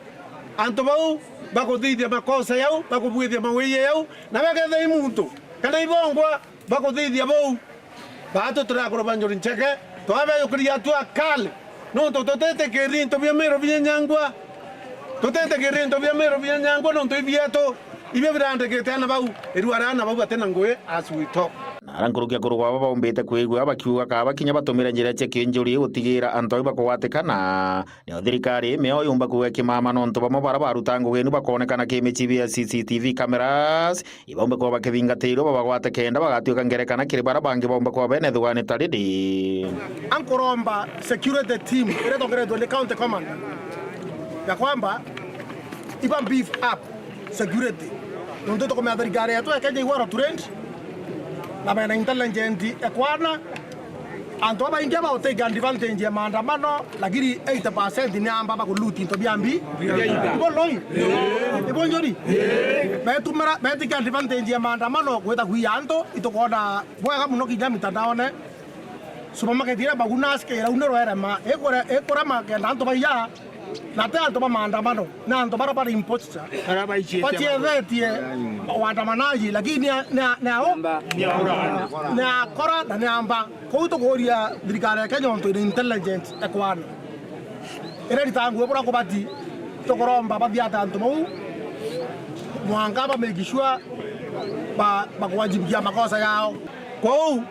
Antu bau bakuthithia makosa yau, bakubwithia mawiji yau, na bakethira i muntu kana ibongwa bakuthithia bou. Baatu turi akuru ba Njuri Ncheke, twabeyukiria atua kali, nontu tutitikiria into bia Miru binyangwa. Tutitikiria into bia Miru binyangwa nontu ibietu, ibio birandikite ana bau, irua ria ana bau batina ngui as we talk. Na ara nkuruki akuru baba baumbite kwigua bakiuga ka bakinya batumire njira cia kinjuri gutigira antu au bakugwatikana. Nio thirikari imeo yumba kuuga kimama nontu bamwe bara baruta ngugi inu bakoonekana ki micii ya C C T V cameras, ibaumbe kuba bakithingatirwa babagwate kenda bagatuika ngerekana kiri bara bangi baumba kuba bene thugani ta riri. Ankuromba security team iria itongeretwe ni county commander ya kwamba iba beef up security. Nontu tukumenya thirikari yetu ya Kenya igwaro trend na bena intelligent ekwana. Antu babaingi bau take advantage ya maandamano, lakini eighty percent ni amba baku loot into bia mbi. Ibo loi. Ibo njuri. Betumira, be take advantage ya maandamano gwita kwiya antu, itukwona bwega muno kinya mitandaone. Supermarket iria Magunas ke iraunirwa erema, ikure-, ikurema kenda antu baiya. Na ti antu ba maandamano, ni antu bara bari imposter. Bara baichite. Bachiethetie waandamanaji, lakini ni a-, ni a-, ni ao? Ni akora na ni amba. Kou tukuuria thirikari ya Kenya untu ina intelligent ekwana. Iria ritangwe bura kubati, tukuromba bathiate antu bau, mwanka ba make sure ba, bakuwajibikia makosa yao. Kou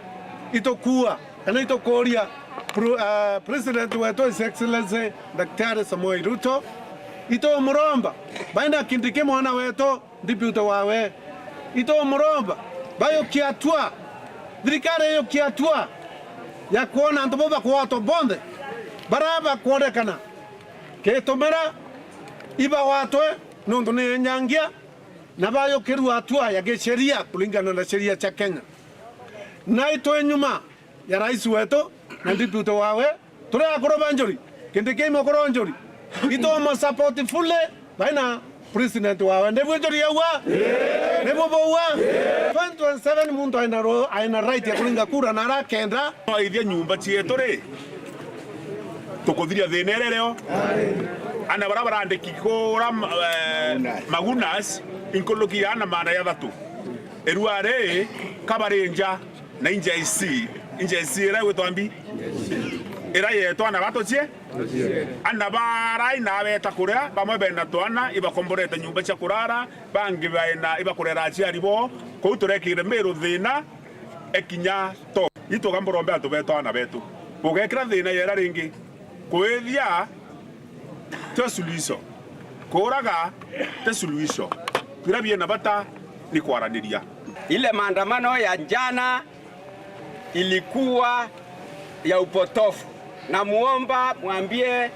itukua kana itukuuria Pru-, ah, President wetu His Excellency Daktari Samoei Ruto, itumuromba baina Kindiki mwana wetu, deputy wawe, itumuromba bayukie atua, thirikari iyukie atua ya kwona antu bau bakugwatwa bonthe bara bakwonekana kitumira ibagwatwe nontu ni enyangia, na bayukirua atua ya gisheria kuringana na sheria cia Kenya. Na itwi nyuma ya rais wetu na deputy wawe, turi akuru ba Njuri, Kindiki i mukuru o Njuri, itumu support fully baina president wawe. Ndibwo Njuri yaua? Ndibwo baua? Twenty twenty-seven muntu aina ro-, aina right ya kuringa kura na arakenda. Aithia nyumba cietu ri, tukuthiria thina iria irio. Ana bara barandiki kura, eh, Magunas, inkuruki ya ana maana ya thatu. Irua ri, kabari nja, na injeci, injeci ira igwitwa mbi, ira yetwa ana batucie, ana barai na abeta kuria, bamwe bena twana ibakomborete nyumba cia kurara, bangi bena ibakurera aciari bo, kou turekire Miru thina ekinya to. Ituga mburombe antu betu ana betu. Ugekira thina yera ringi, kwithia ti suluhisho. Kuuraga ti suluhisho. Biria biina bata ni kwaraniria. Ile maandamano ya jana ilikuwa ya upotofu. Namuomba mwambie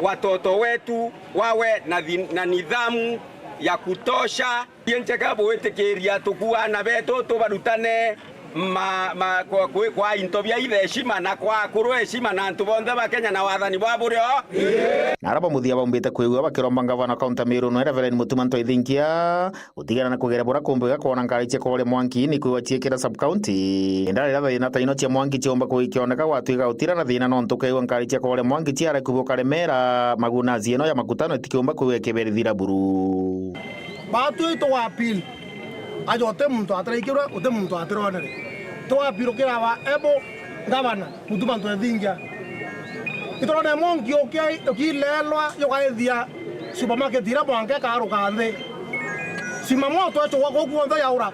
watoto wetu wawe na thi-, na nidhamu ya kutosha. Ti njega gwitikiria tukuana betu tubarutane ma, ma, kwa, kwa, kwa into bia ithe heshima na kwa akuru heshima na antu bonthe ba Kenya na wathani bwa burio. Na ara ba muthia baumbite kwigua bakiromba ngavana wa kaunti ya Meru nwe Reverend Mutuma M'Ethingia gutigana na kugera bura kumbiga kwona ngari cia kuoria mwanki ni kwigua ciikira sub county. Kenda riria thina ta ino cia mwanki ciumba kwigua ikioneka gwatuika gutira na thina nontu kwigua ngari cia kuoria mwanki ciara kubwo karemera magunazi ino ya makutano itikiumba kwigua ikiberithira buru. Baatwi tugwa appeal. Aja uti muntu atiraikirwe, uti muntu atironere. Tugwa appeal ukira wa able governor, Mutuma M'Ethingia. Iturone mwanki uki-, ukilelwa, yukaithia supermarket ira mwanka ikaruka nthi. Sima moto ecugwa kuu kuonthe yaura.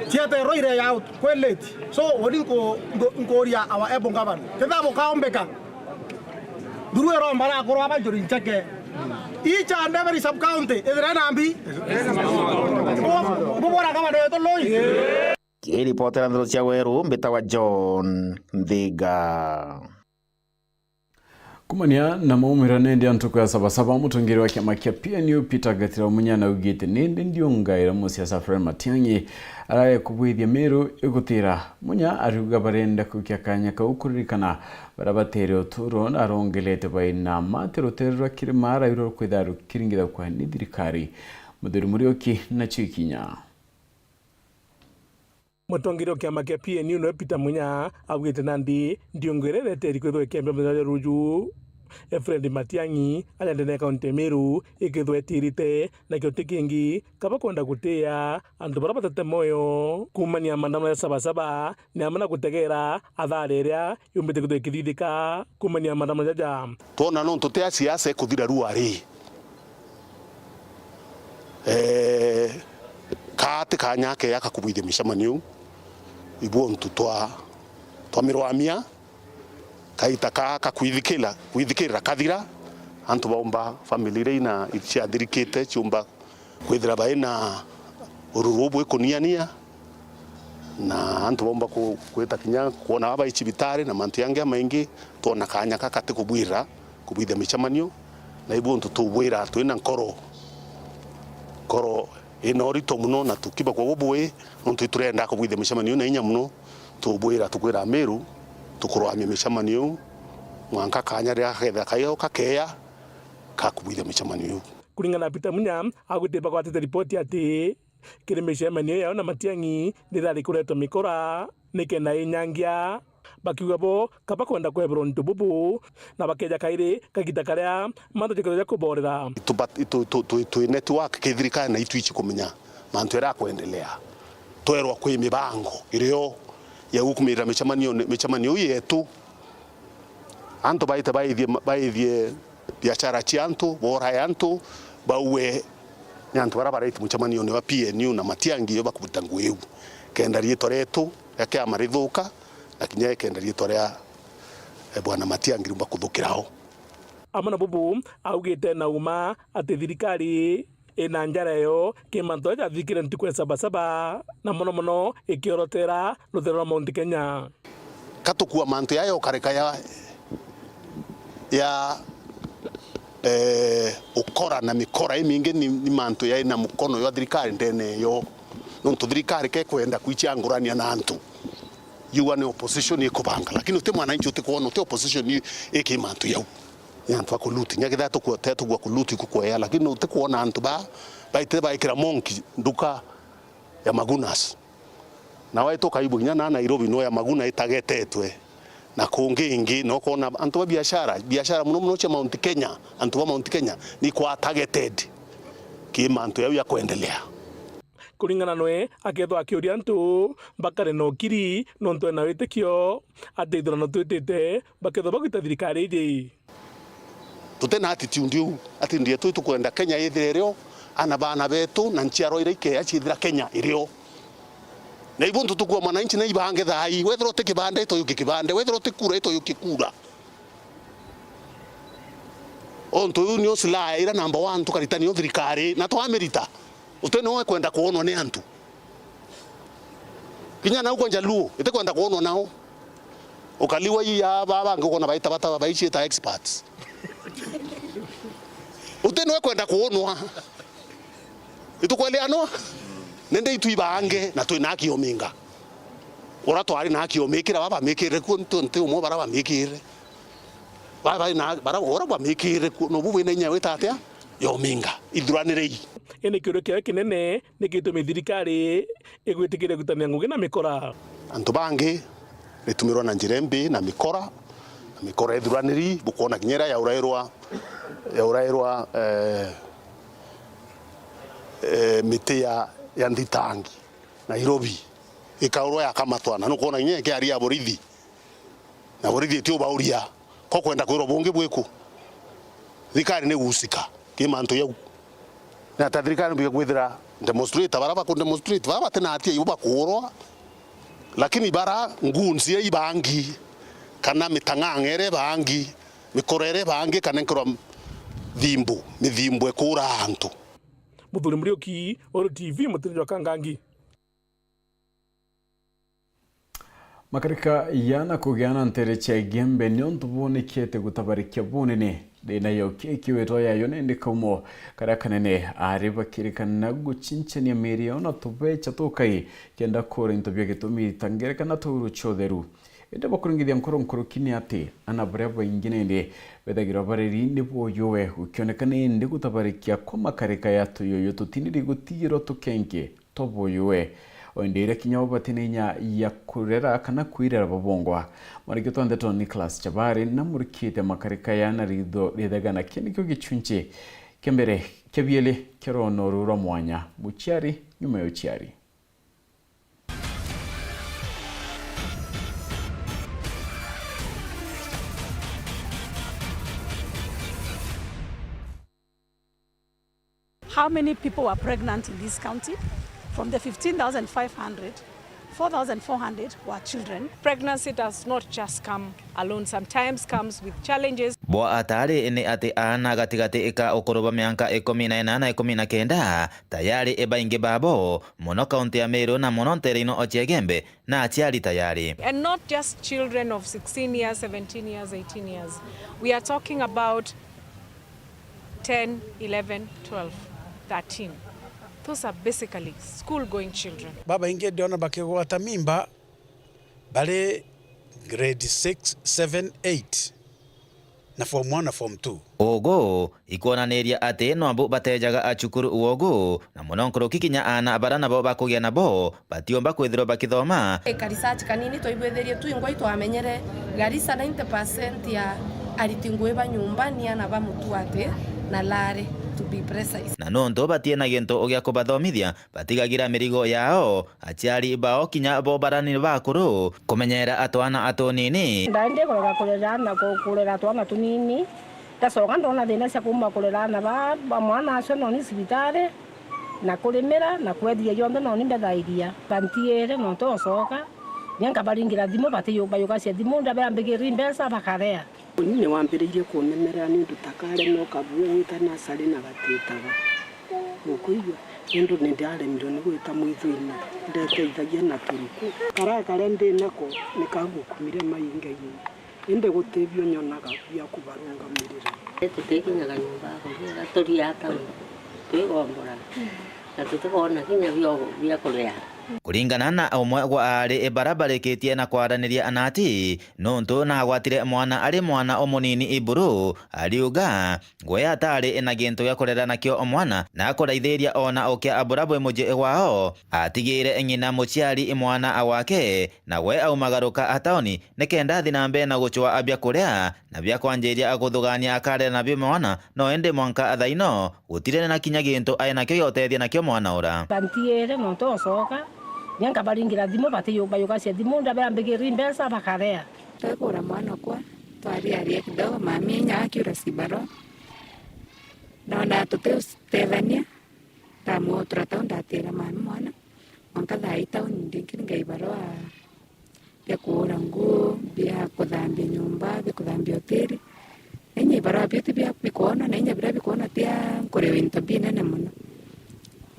Ciete roire ya out, kwi late. So, uni nku-, nku-, nkuria our able governor. Kethira bukaumbika, Through iromba ria akuru aba Njuri Ncheke. Each and every sub county ithire na mbi. Bubura kama ndeto loi. Kiripotera nthero cia Weru, mbitawa John Nthiga. Kumania na maumira nendi ya ntuku ya Sabasaba, mutongeri wa kiama kia P N U Peter Gatira Munya naugite nindi ndiungaira musiasa Fred Matiang'i arare kubwithia Meru igutira. Munya ariuga barenda kukia kanya kau kuririkana bara batere uturo na arongelete baina mate rutere rwa kirima arairwo rukwitha rukiringithagwa ni thirikari. Muthuri Muriuki nacio ikinya. Mutongeria wa kiama kia P N U niwe Peter Munya augite nandi ndiungwire ireteri kwithwa ikiambia muthenya jwa ruju. Fred Matiang'i aria ndene ya kaunti ya Meru ikithwa itirite, nakio ti kingi kaba kwenda gutia antu baria batete moyo kuumania maandamano ja Sabasaba, ni amwe na gutegera athara iria yumbite kwithwa ikithithika kuumania maandamano jaja. Twona nontu ti a siasa ikuthira rua ri, eh, kaa ti kanya keya ka kubwithia micemanio iu. Ibu untu twa, twa mirwamia, kaita kaa ka kwithikira, kwithikirira kathira, antu baumba, family iria ina, ciathirikite ciumba kwithira bai na ururu bwikuniania, na antu baumba ku-, kwita kinya kwona baba i cibitari na mantu jangi jamaingi, twona kanya kaka ti kubwira kubwithia micemanio, na ibu untu tubwira twina nkoro, nkoro ina urito mono, na tukiba kwa bubui, nontu iturenda kubwithia micemanio na inya mono, tubwira, tukwira Meru, tukurwamia micemanio iu, mwanka kanya riria gakethira kaio kakeya ka kubwithia micemanio iu. Kuringana na Peter Munya, agwite bagwatite ripoti ati kiri micemanio yao na Matiang'i nirari kuretwa mikora nikenda inyangia, bakiuga bo kaba kwenda kweberwa untu bubu, na bakeja kairi kagita karia mantu jakethirwa ja kuborera. Itu-, itu-, tu-, tu-, twi network ki thirikari na itwici kumenya mantu jaria akwendelea. Twerwa kwi mibango irio ya gukumirira micemanio, micemanio iu yetu. Antu baite baithie, baithie biashara cia antu, borae antu, baue ni antu baria bareti mucemanione wa P N U na Matiang'i iyo bakuruta ngugi iu. Kenda riitwa rietu ria kiama rithuka, na kinya kenda riitwa ria, eh, Bwana Matiang'i riumba kuthukira o. Amwe na bubu, augite na uma ati thirikari ina njara yo ki mantu jaria jathikire ntuku ya Sabasaba, na mono mono ikiorotera rutere rwa Mount Kenya. Ka tukua mantu jaya jokarika ya, ya, eh, ukora na mikora imingi ni, ni mantu jai na mukono jwa thirikari ndene yo. Nontu thirikari kekwenda kwichangurania na antu, yuga ni opposition ikubanga, lakini uti mwananchi utikwona, uti opposition i-, iki mantu jau. Ni antu a kuluti. Nya kethira tukua, te tukua kuluti kukwea, lakini utikwona antu ba, baite baikira monki nduka ya Magunas. Na waituka ibu inya na Nairobi no ya Maguna itagetetwe. Na kungi ingi, no kona antu ba biashara, biashara muno muno cia Mount Kenya, antu ba Mount Kenya ni kwa targeted ki mantu yau ya kwendelea. Kuringana nwe, akethwa akiuria antu bakare na ukiri nontu ena witikio ati ithurano twitite bakethwa bagwita thirikari iji. Tuti na attitude iu. Attitude yetu itukwenda Kenya yithire irio, ana baana betu na nchiarwa iria ikeya ciithira Kenya irio. Na ibu ntu tukua mwananchi na ibange thaa ii. Wethirwa uti kibande, itoyukie kibande. Wethirwa uti kura, itoyukie kura. Ontu iu nio silaha iria namba one tukarita nio thirikari, na twamirita. Uti niwe kwenda kwonwa ni antu. Kinya nau kwa Njaluo, itikwenda kwonwa nao. Ukaliwa ii ya baba bangi ukona baita bata baiciita experts. Uti niwe kwenda kwonwa. Itukweleanwa? Nende itu ibange na twina haki ominga. Ura twari na haki omikira, baba amikire kuo ntu nti umwe bara bamikire. Bara bari na, bara ura bamikire kuo, nobu bwina inya wita atia? Yominga. Ithuranirei. Indi kiuria kiao kinene ni gitumi thirikari igwitikiria gwitania ngugi na mikora. Antu bangi ritumirwa na njira imbi na mikora, na mikora ithuraniri, bukwona kinya iria yaurairwa, yaurairwa, eh, eh, miti ya, ya nthitangi Nairobi, ikaurwa yakamatwa, na nukwona kinya ikiaria borithi. Na borithi iti ubauria, ko kwenda kwirwa bungi bwiku? Thirikari ni gucika ki mantu jau. Ni ata thirikari mbige kwithira demonstrator, bara baku demonstrate, bara bati na hatia ibo bakuurwa, lakini bara goons iria ibangi, kana mitang'ang'a iria ibangi, mikora iria ibangi, kana nkerwa thimbu, mithimbu ikuura antu. Muthuri Muriuki, Uru T V, Mutiri jwa Kangangi. Makarika ya na kugia na ntere cia Igembe ni untu bwonekete gutabarikia bunene. Thina yo ki kiwetwa yayo nindi kaumo karia kanene ari bakirikana gucinchania miiri yao na tubecha tukai kenda kuura into bia gitumi ta ngerekana tuuru cia utheru. Indi bakuringithia nkoro nkuruki ni ati ana baria baingi nindi bethagirwa bareri ni bwoyuwe gukioneka nindi gutabarikia kwa makarika ya tuyoyo tutiniri gutigirwa tukengi. Tobuyue. O indi iria kinya bo bati na inya ya kurera kana kwirera bo bongwa. Muriki twa ndeto Nicholas Chabari na murikite makarika ya na ritho rithega, na kii nikio gichunchi kia mbere kia bieli kia rono ruu rwa mwanya, muchiari nyuma ya uchiari. How many people were pregnant in this county? From the fifteen thousand five hundred, four thousand four hundred were children. Pregnancy does not just come alone, sometimes comes with challenges. Bwa atari ni ati aana gatigati ka ukuru bwa mianka ikumi na ina na ikumi na kenda tayari ibaingi babo, mono kaunti ya Meru na mono ntere ino o Chiegembe, na aciari tayari. And not just children of sixteen years, seventeen years, eighteen years. We are talking about ten, eleven, twelve, thirteen. Those are basically school-going children. Babaingi ndiona bakigwata mimba bari grade six, seven, eight, na form one na form two. Ugu ikwonaniria ati no ambu batejaga acukuru uogu, na mono nkuruki kinya aana bara nabo bakugia nabo batiumba kwithirwa bakithoma. Eka research kanini, twaigwithirie twingwa itwamenyere Garissa ninety percent ya ariti ngui ba nyumba ni aana ba Mutuati na Lare, to be precise. Na nontu batie na gintu gia kubathomithia, batigagira mirigo yao aciari bao kinya bo bara ni bakuru kumenyera atwana atunini. Ndaendi kurega kurera na ku-, kurera twana tunini, ndacoka ndona thina cia kuuma kurera aana ba, ba mwana acio noni cibitari, na kurimira, na kwethia jonthe noni mbethairia. Bantiire nontu ocoka, nya nkabaringira thimu, batiyu-, bayugacia thimu, ndabea mbigiri mbeca, bakarea. Uni ni wambiriirie kunemerera niundu ta kareme ukabua gwita nasari na gatitaga. Ukuigua? Niundu ni ndaremirwe ni gwita mwithuini, ndeteithagia na turuku. Karia karia ndi nako ni kagukumire maingaine, indi gutibio nyonaga bia kubarungamirira. Tutikinyaga nyomba ya kuria, turia tauni, twigombora, na tutikwona kinya bia, bia kuria. Kuringana na umwe gwa aari bara barikitie na kwaraniria na ati, nontu nagwatire mwana ari mwana umunini iburu, ariuga, gwe atari na gintu gia kurera nakio mwana, na kuraithiria ona ukia abura bwi mucii gwao, atigire ng'ina muciari mwana wake, na gwe aumagaruka ataoni, nikenda athi na mbere na gucwaa bia kuria, na bia kwanjiria kuthugania akarera nabio mwana, no indi mwanka thaino, gutiri na kinya gintu ai nakio gia utethia nakio mwana ura. Bantiire nontu ocoka, nya nkabaringira thimu, batiyu-, bayugacia thimu, ndabea mbigiri mbeca, bakarea. Twakura mwana kwa, twariaria kidogo, mami inya akiura cibarua. Nona tuti utethania, ndamutura tau, ndatira mami mwana. Mwanka thaa ii tauni ndingi ngai barua bia kuura nguu, bia kuthambia nyomba, bia kuthambia hoteli. Na inya ibarua biu ti bia bikwona, na inya biria bikwona tia nkuriwa into binene mono.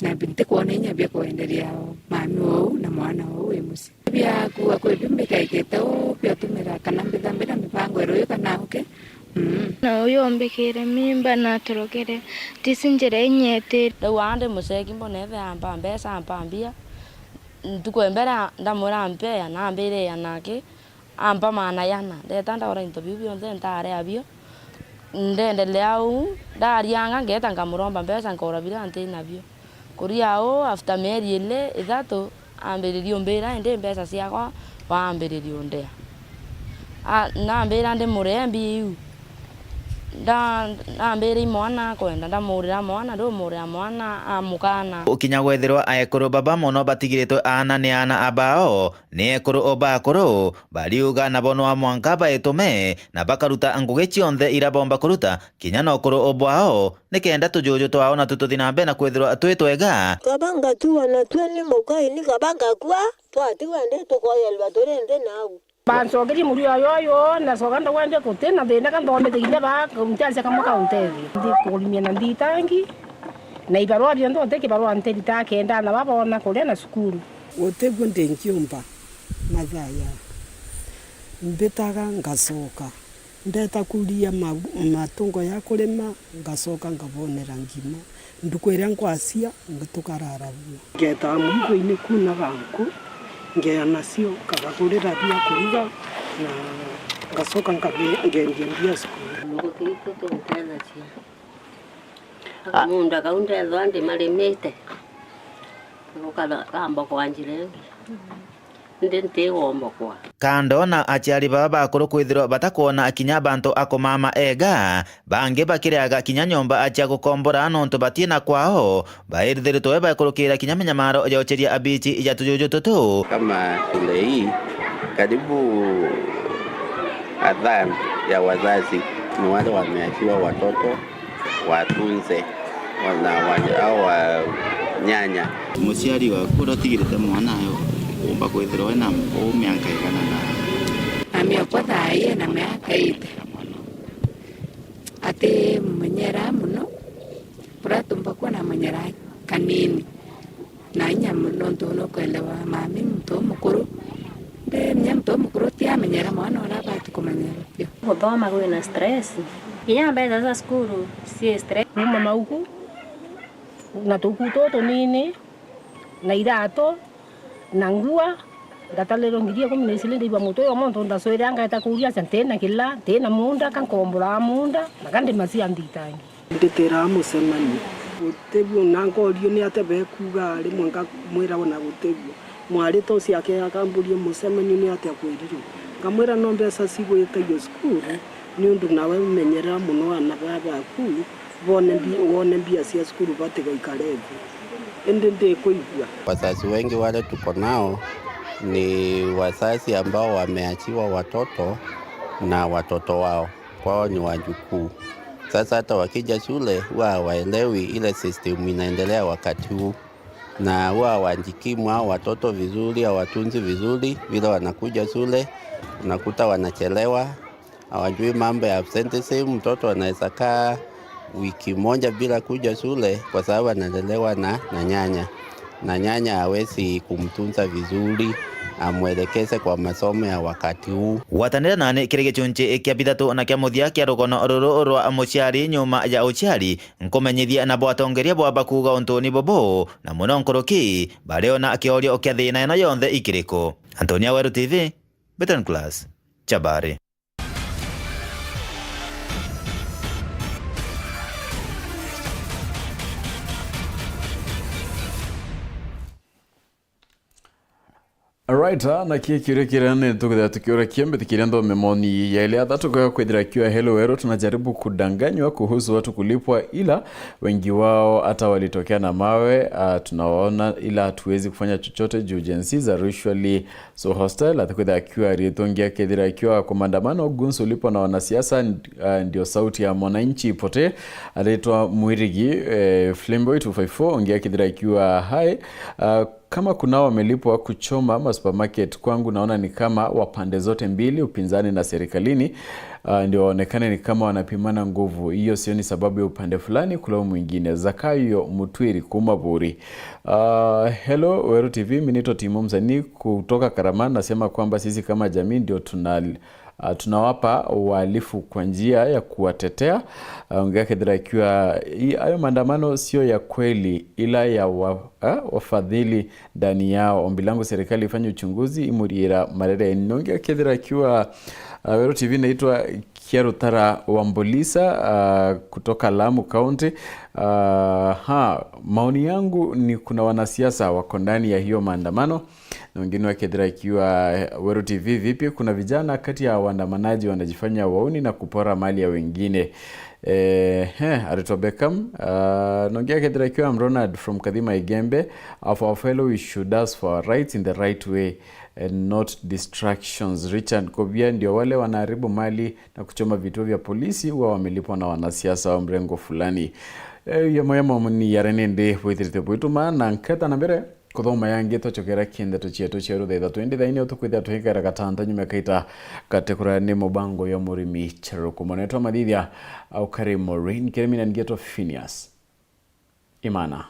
Na bi-, ntikwona inya bia kwenderia mami ou na mwana ou wi mucii. Bia kuua kwi biu mbikaikite uu, bia utumira kana mbithambira mibango iruyu kana uke. Mm. Na uyu umbikire mimba na atorokere, tisi njira inyetire. Riu aa ndi muceki mbona ithe ampa mbeca, ampa mbia, ntuku ya mbere ndamwira ampea, na ambire ya naki, ampa maana yana. Ndeta ndagura into biu bionthe, ntaria bio. Ndendelea uu, ndarianga, ngeeta nkamuromba mbeca, nkora biria anti nabio. Kuria uu, after mieri ili, ithatu, ambiririe umbira, indi mbeca ciakwa waambiririe undea. A, nambira ndimuree mbia iu. Nda-, nambira i mwana akwenda, ndamurira mwana, ndumurira mwana, amukana. Ukinya gwethirwa aekuru baba mono batigiritwe aana ni aana abao, ni ekuru o bakuru, bariuga nabo nwa mwanka baitume na bakaruta ngugi cionthe iria bomba kuruta, kinya na ukuru o bwao, nikenda tujuju twao na tututhi na mbere na kwithirwa twi twega. Kaba ngatua na twe ni mukai, ni kaba ngakua, twatigwa ndi tukoyerwa turi nthi nau. Bancokerie murio yoyo, nacoka ndauga ndi guti na thina, ka nthomete kinya ba ntiansia kamwe kauntethia. Ndi kurimia na nditangi, na ibarua bionthe, uti kibarua ntiritaga kenda aana baba boona kuria na cukuru. Gutiguo ndingiumba mathaa ya mbitaga ngacoka. Ndeta kuria ma-, matungo ya kurima, ngacoka ngabonera ngima. Ntuku iria nkwacia, ngi-, tukarara buo. Ngetaa mwigo-ini kuunaga nku, ngeea nacio, nkabagurira bia kuruga, na ngacoka nkabe-, ngendia mbia cukuru. Ngugi itu tunteethagia. A- Kamunda kau ndethwa ndimarimite. Ukana kamba kwa njira ingi. Ndi ntigomba kwa. Kando na aciari baba bakuru kwithirwa batakwona kinya bantu a kumama ega, bangi bakiriaga kinya nyomba cia gukombora nontu batina kwao, baithiritwe bakurukira kinya minyamaro ya uceria a bichi ya tujuju tutu. Kama shule hii, karibu a third ya wazazi ni wale wameachiwa watoto watunze wana, wana, au wa nyanya. Muciari waku uria utigirite mwana ayo, umba kwithirwa wina uu mianka igana na? Mami okwa thaa ii ena miaka eight. Atimumenyera mono, buria tumba kuo namenyera kanini. Na inya nontu nukwelewa mami muntu umukuru. Ndi inya muntu umukuru ti amenyera mwana uria abati kumenyera biu. Guthoma kwina stress. Kinya mbeca cia cukuru ci stress. Kuuma mauku na tuku tutu tunini na iratu na ngua, ngatalirwa ngiri ikumi na iciri ndiigua mutu uyu muntu ndacwire angaeta kuuria acia ntina kila, ntina munda, ka nkombora munda, na ka ndima cia nthitangi. Nditiraa mucemanio. Guti bu, na nkoorio ni atia bekuuga, rimwe nkamwira ona guti bu. Mwari ta ucio ake akamburia mucemanio ni atia kwirirwe. Nkamwira no mbeca cigwitagio cukuru, niundu nawe menyerera mono aana baa baku, bone mbi-, wone mbia cia cukuru batigaikare thi. Indi ndikwigua. Wazazi wengi wale tuko nao ni wazazi ambao wameachiwa watoto na watoto wao. Kwao ni wajukuu. Sasa hata wakija shule, huwa hawaelewi ile system inaendelea wakati huu. Na huwa hawajikimu hao watoto vizuri, hawatunzi vizuri, vile wanakuja shule, unakuta wanachelewa, hawajui mambo ya absenteeism. Mtoto anaweza kaa wiki moja bila kuja shule kwa sababu analelewa na, na nyanya. Na nyanya hawezi kumtunza vizuri, amwelekeze kwa masomo ya wakati huu. Gwatanira nani kiri gichunchi kia bithatu na kia muthia kia rugono ruru rwa muciari nyuma ya uciari, nkumenyithie na bwatongeria bwamba kuuga untuni bubu, na muno nkuruki, bariona kiorio kia thina ino yonthe ikiriku. Antonia Weru T V, Beton Class, Chabari. Alright, ah, na kii kiuria kiria ni tukwithira tukiuria kiu, mbitikiria nthome maoni ya ile athatu. Kwa kwithira kiuria, "Hello Weru, tunajaribu kudanganywa kuhusu watu kulipwa, ila wengi wao hata walitokea na mawe, ah, tunawaona, ila hatuwezi kufanya chochote juu Gen Zs are usually so hostile." Atikwithira kiuria ritu, ngia kithira kiuria, "Kwa maandamano, goons ulipwa na wanasiasa, nd-, ah, ndio sauti ya mwananchi ipotee." Aritwa Mwirigi, eh, Flimboy two five four, ngia kithira kiuria, "Hi, ah, kama kunao wamelipwa kuchoma ma supermarket, kwangu naona ni kama wa pande zote mbili, upinzani na serikalini, ah, ndio waonekane ni kama wanapimana nguvu. Hiyo sioni sababu ya upande fulani kulaumu mwingine." Zakayo Mutwiri kuuma Buri. Ah, hello, Weru T V, mimi naitwa Timo Msanii kutoka Karama. Nasema kwamba sisi kama jamii ndio tuna ah, tunawapa wahalifu kwa njia ya kuwatetea. Ah, ongea kethira ikiwa i-, hayo maandamano sio ya kweli, ila ya wa-, ah, wafadhili ndani yao. Ombi langu serikali ifanye uchunguzi, imuriira marere. Nongea kethira ikiwa, ah, Weru T V inaitwa Kiarutara wa Mbulisa, ah, kutoka Lamu County. Ah, ha, maoni yangu ni kuna wanasiasa wako ndani ya hiyo maandamano. Na wengine wakethira ikiwa, eh, Weru T V, vipi? Kuna vijana kati ya waandamanaji wanajifanya wauni na kupora mali ya wengine. Eh, eh, Aritwa Beckham, ah, nongea kethira ikiwa, I'm Ronald from Kadhima Igembe. Of our fellow, we should ask for our rights in the right way and not distractions. Richard Kobia, ndio wale wanaharibu mali na kuchoma vituo vya polisi huwa wamelipwa na wanasiasa wa mrengo fulani. Eh, yamo yamo ni yare nindi bwithirite bwituma na nketa na mbere. Kuthoma yangi twachokera kiendeto cietu cia rutha ithatu, indi thaini utukwithira tuhikera gatanta nyuma kaita katekura ni mubango ya murimi charuku. Monetwa mathithia au kari Maureen, kirimi na ngetwa Phineas Imana.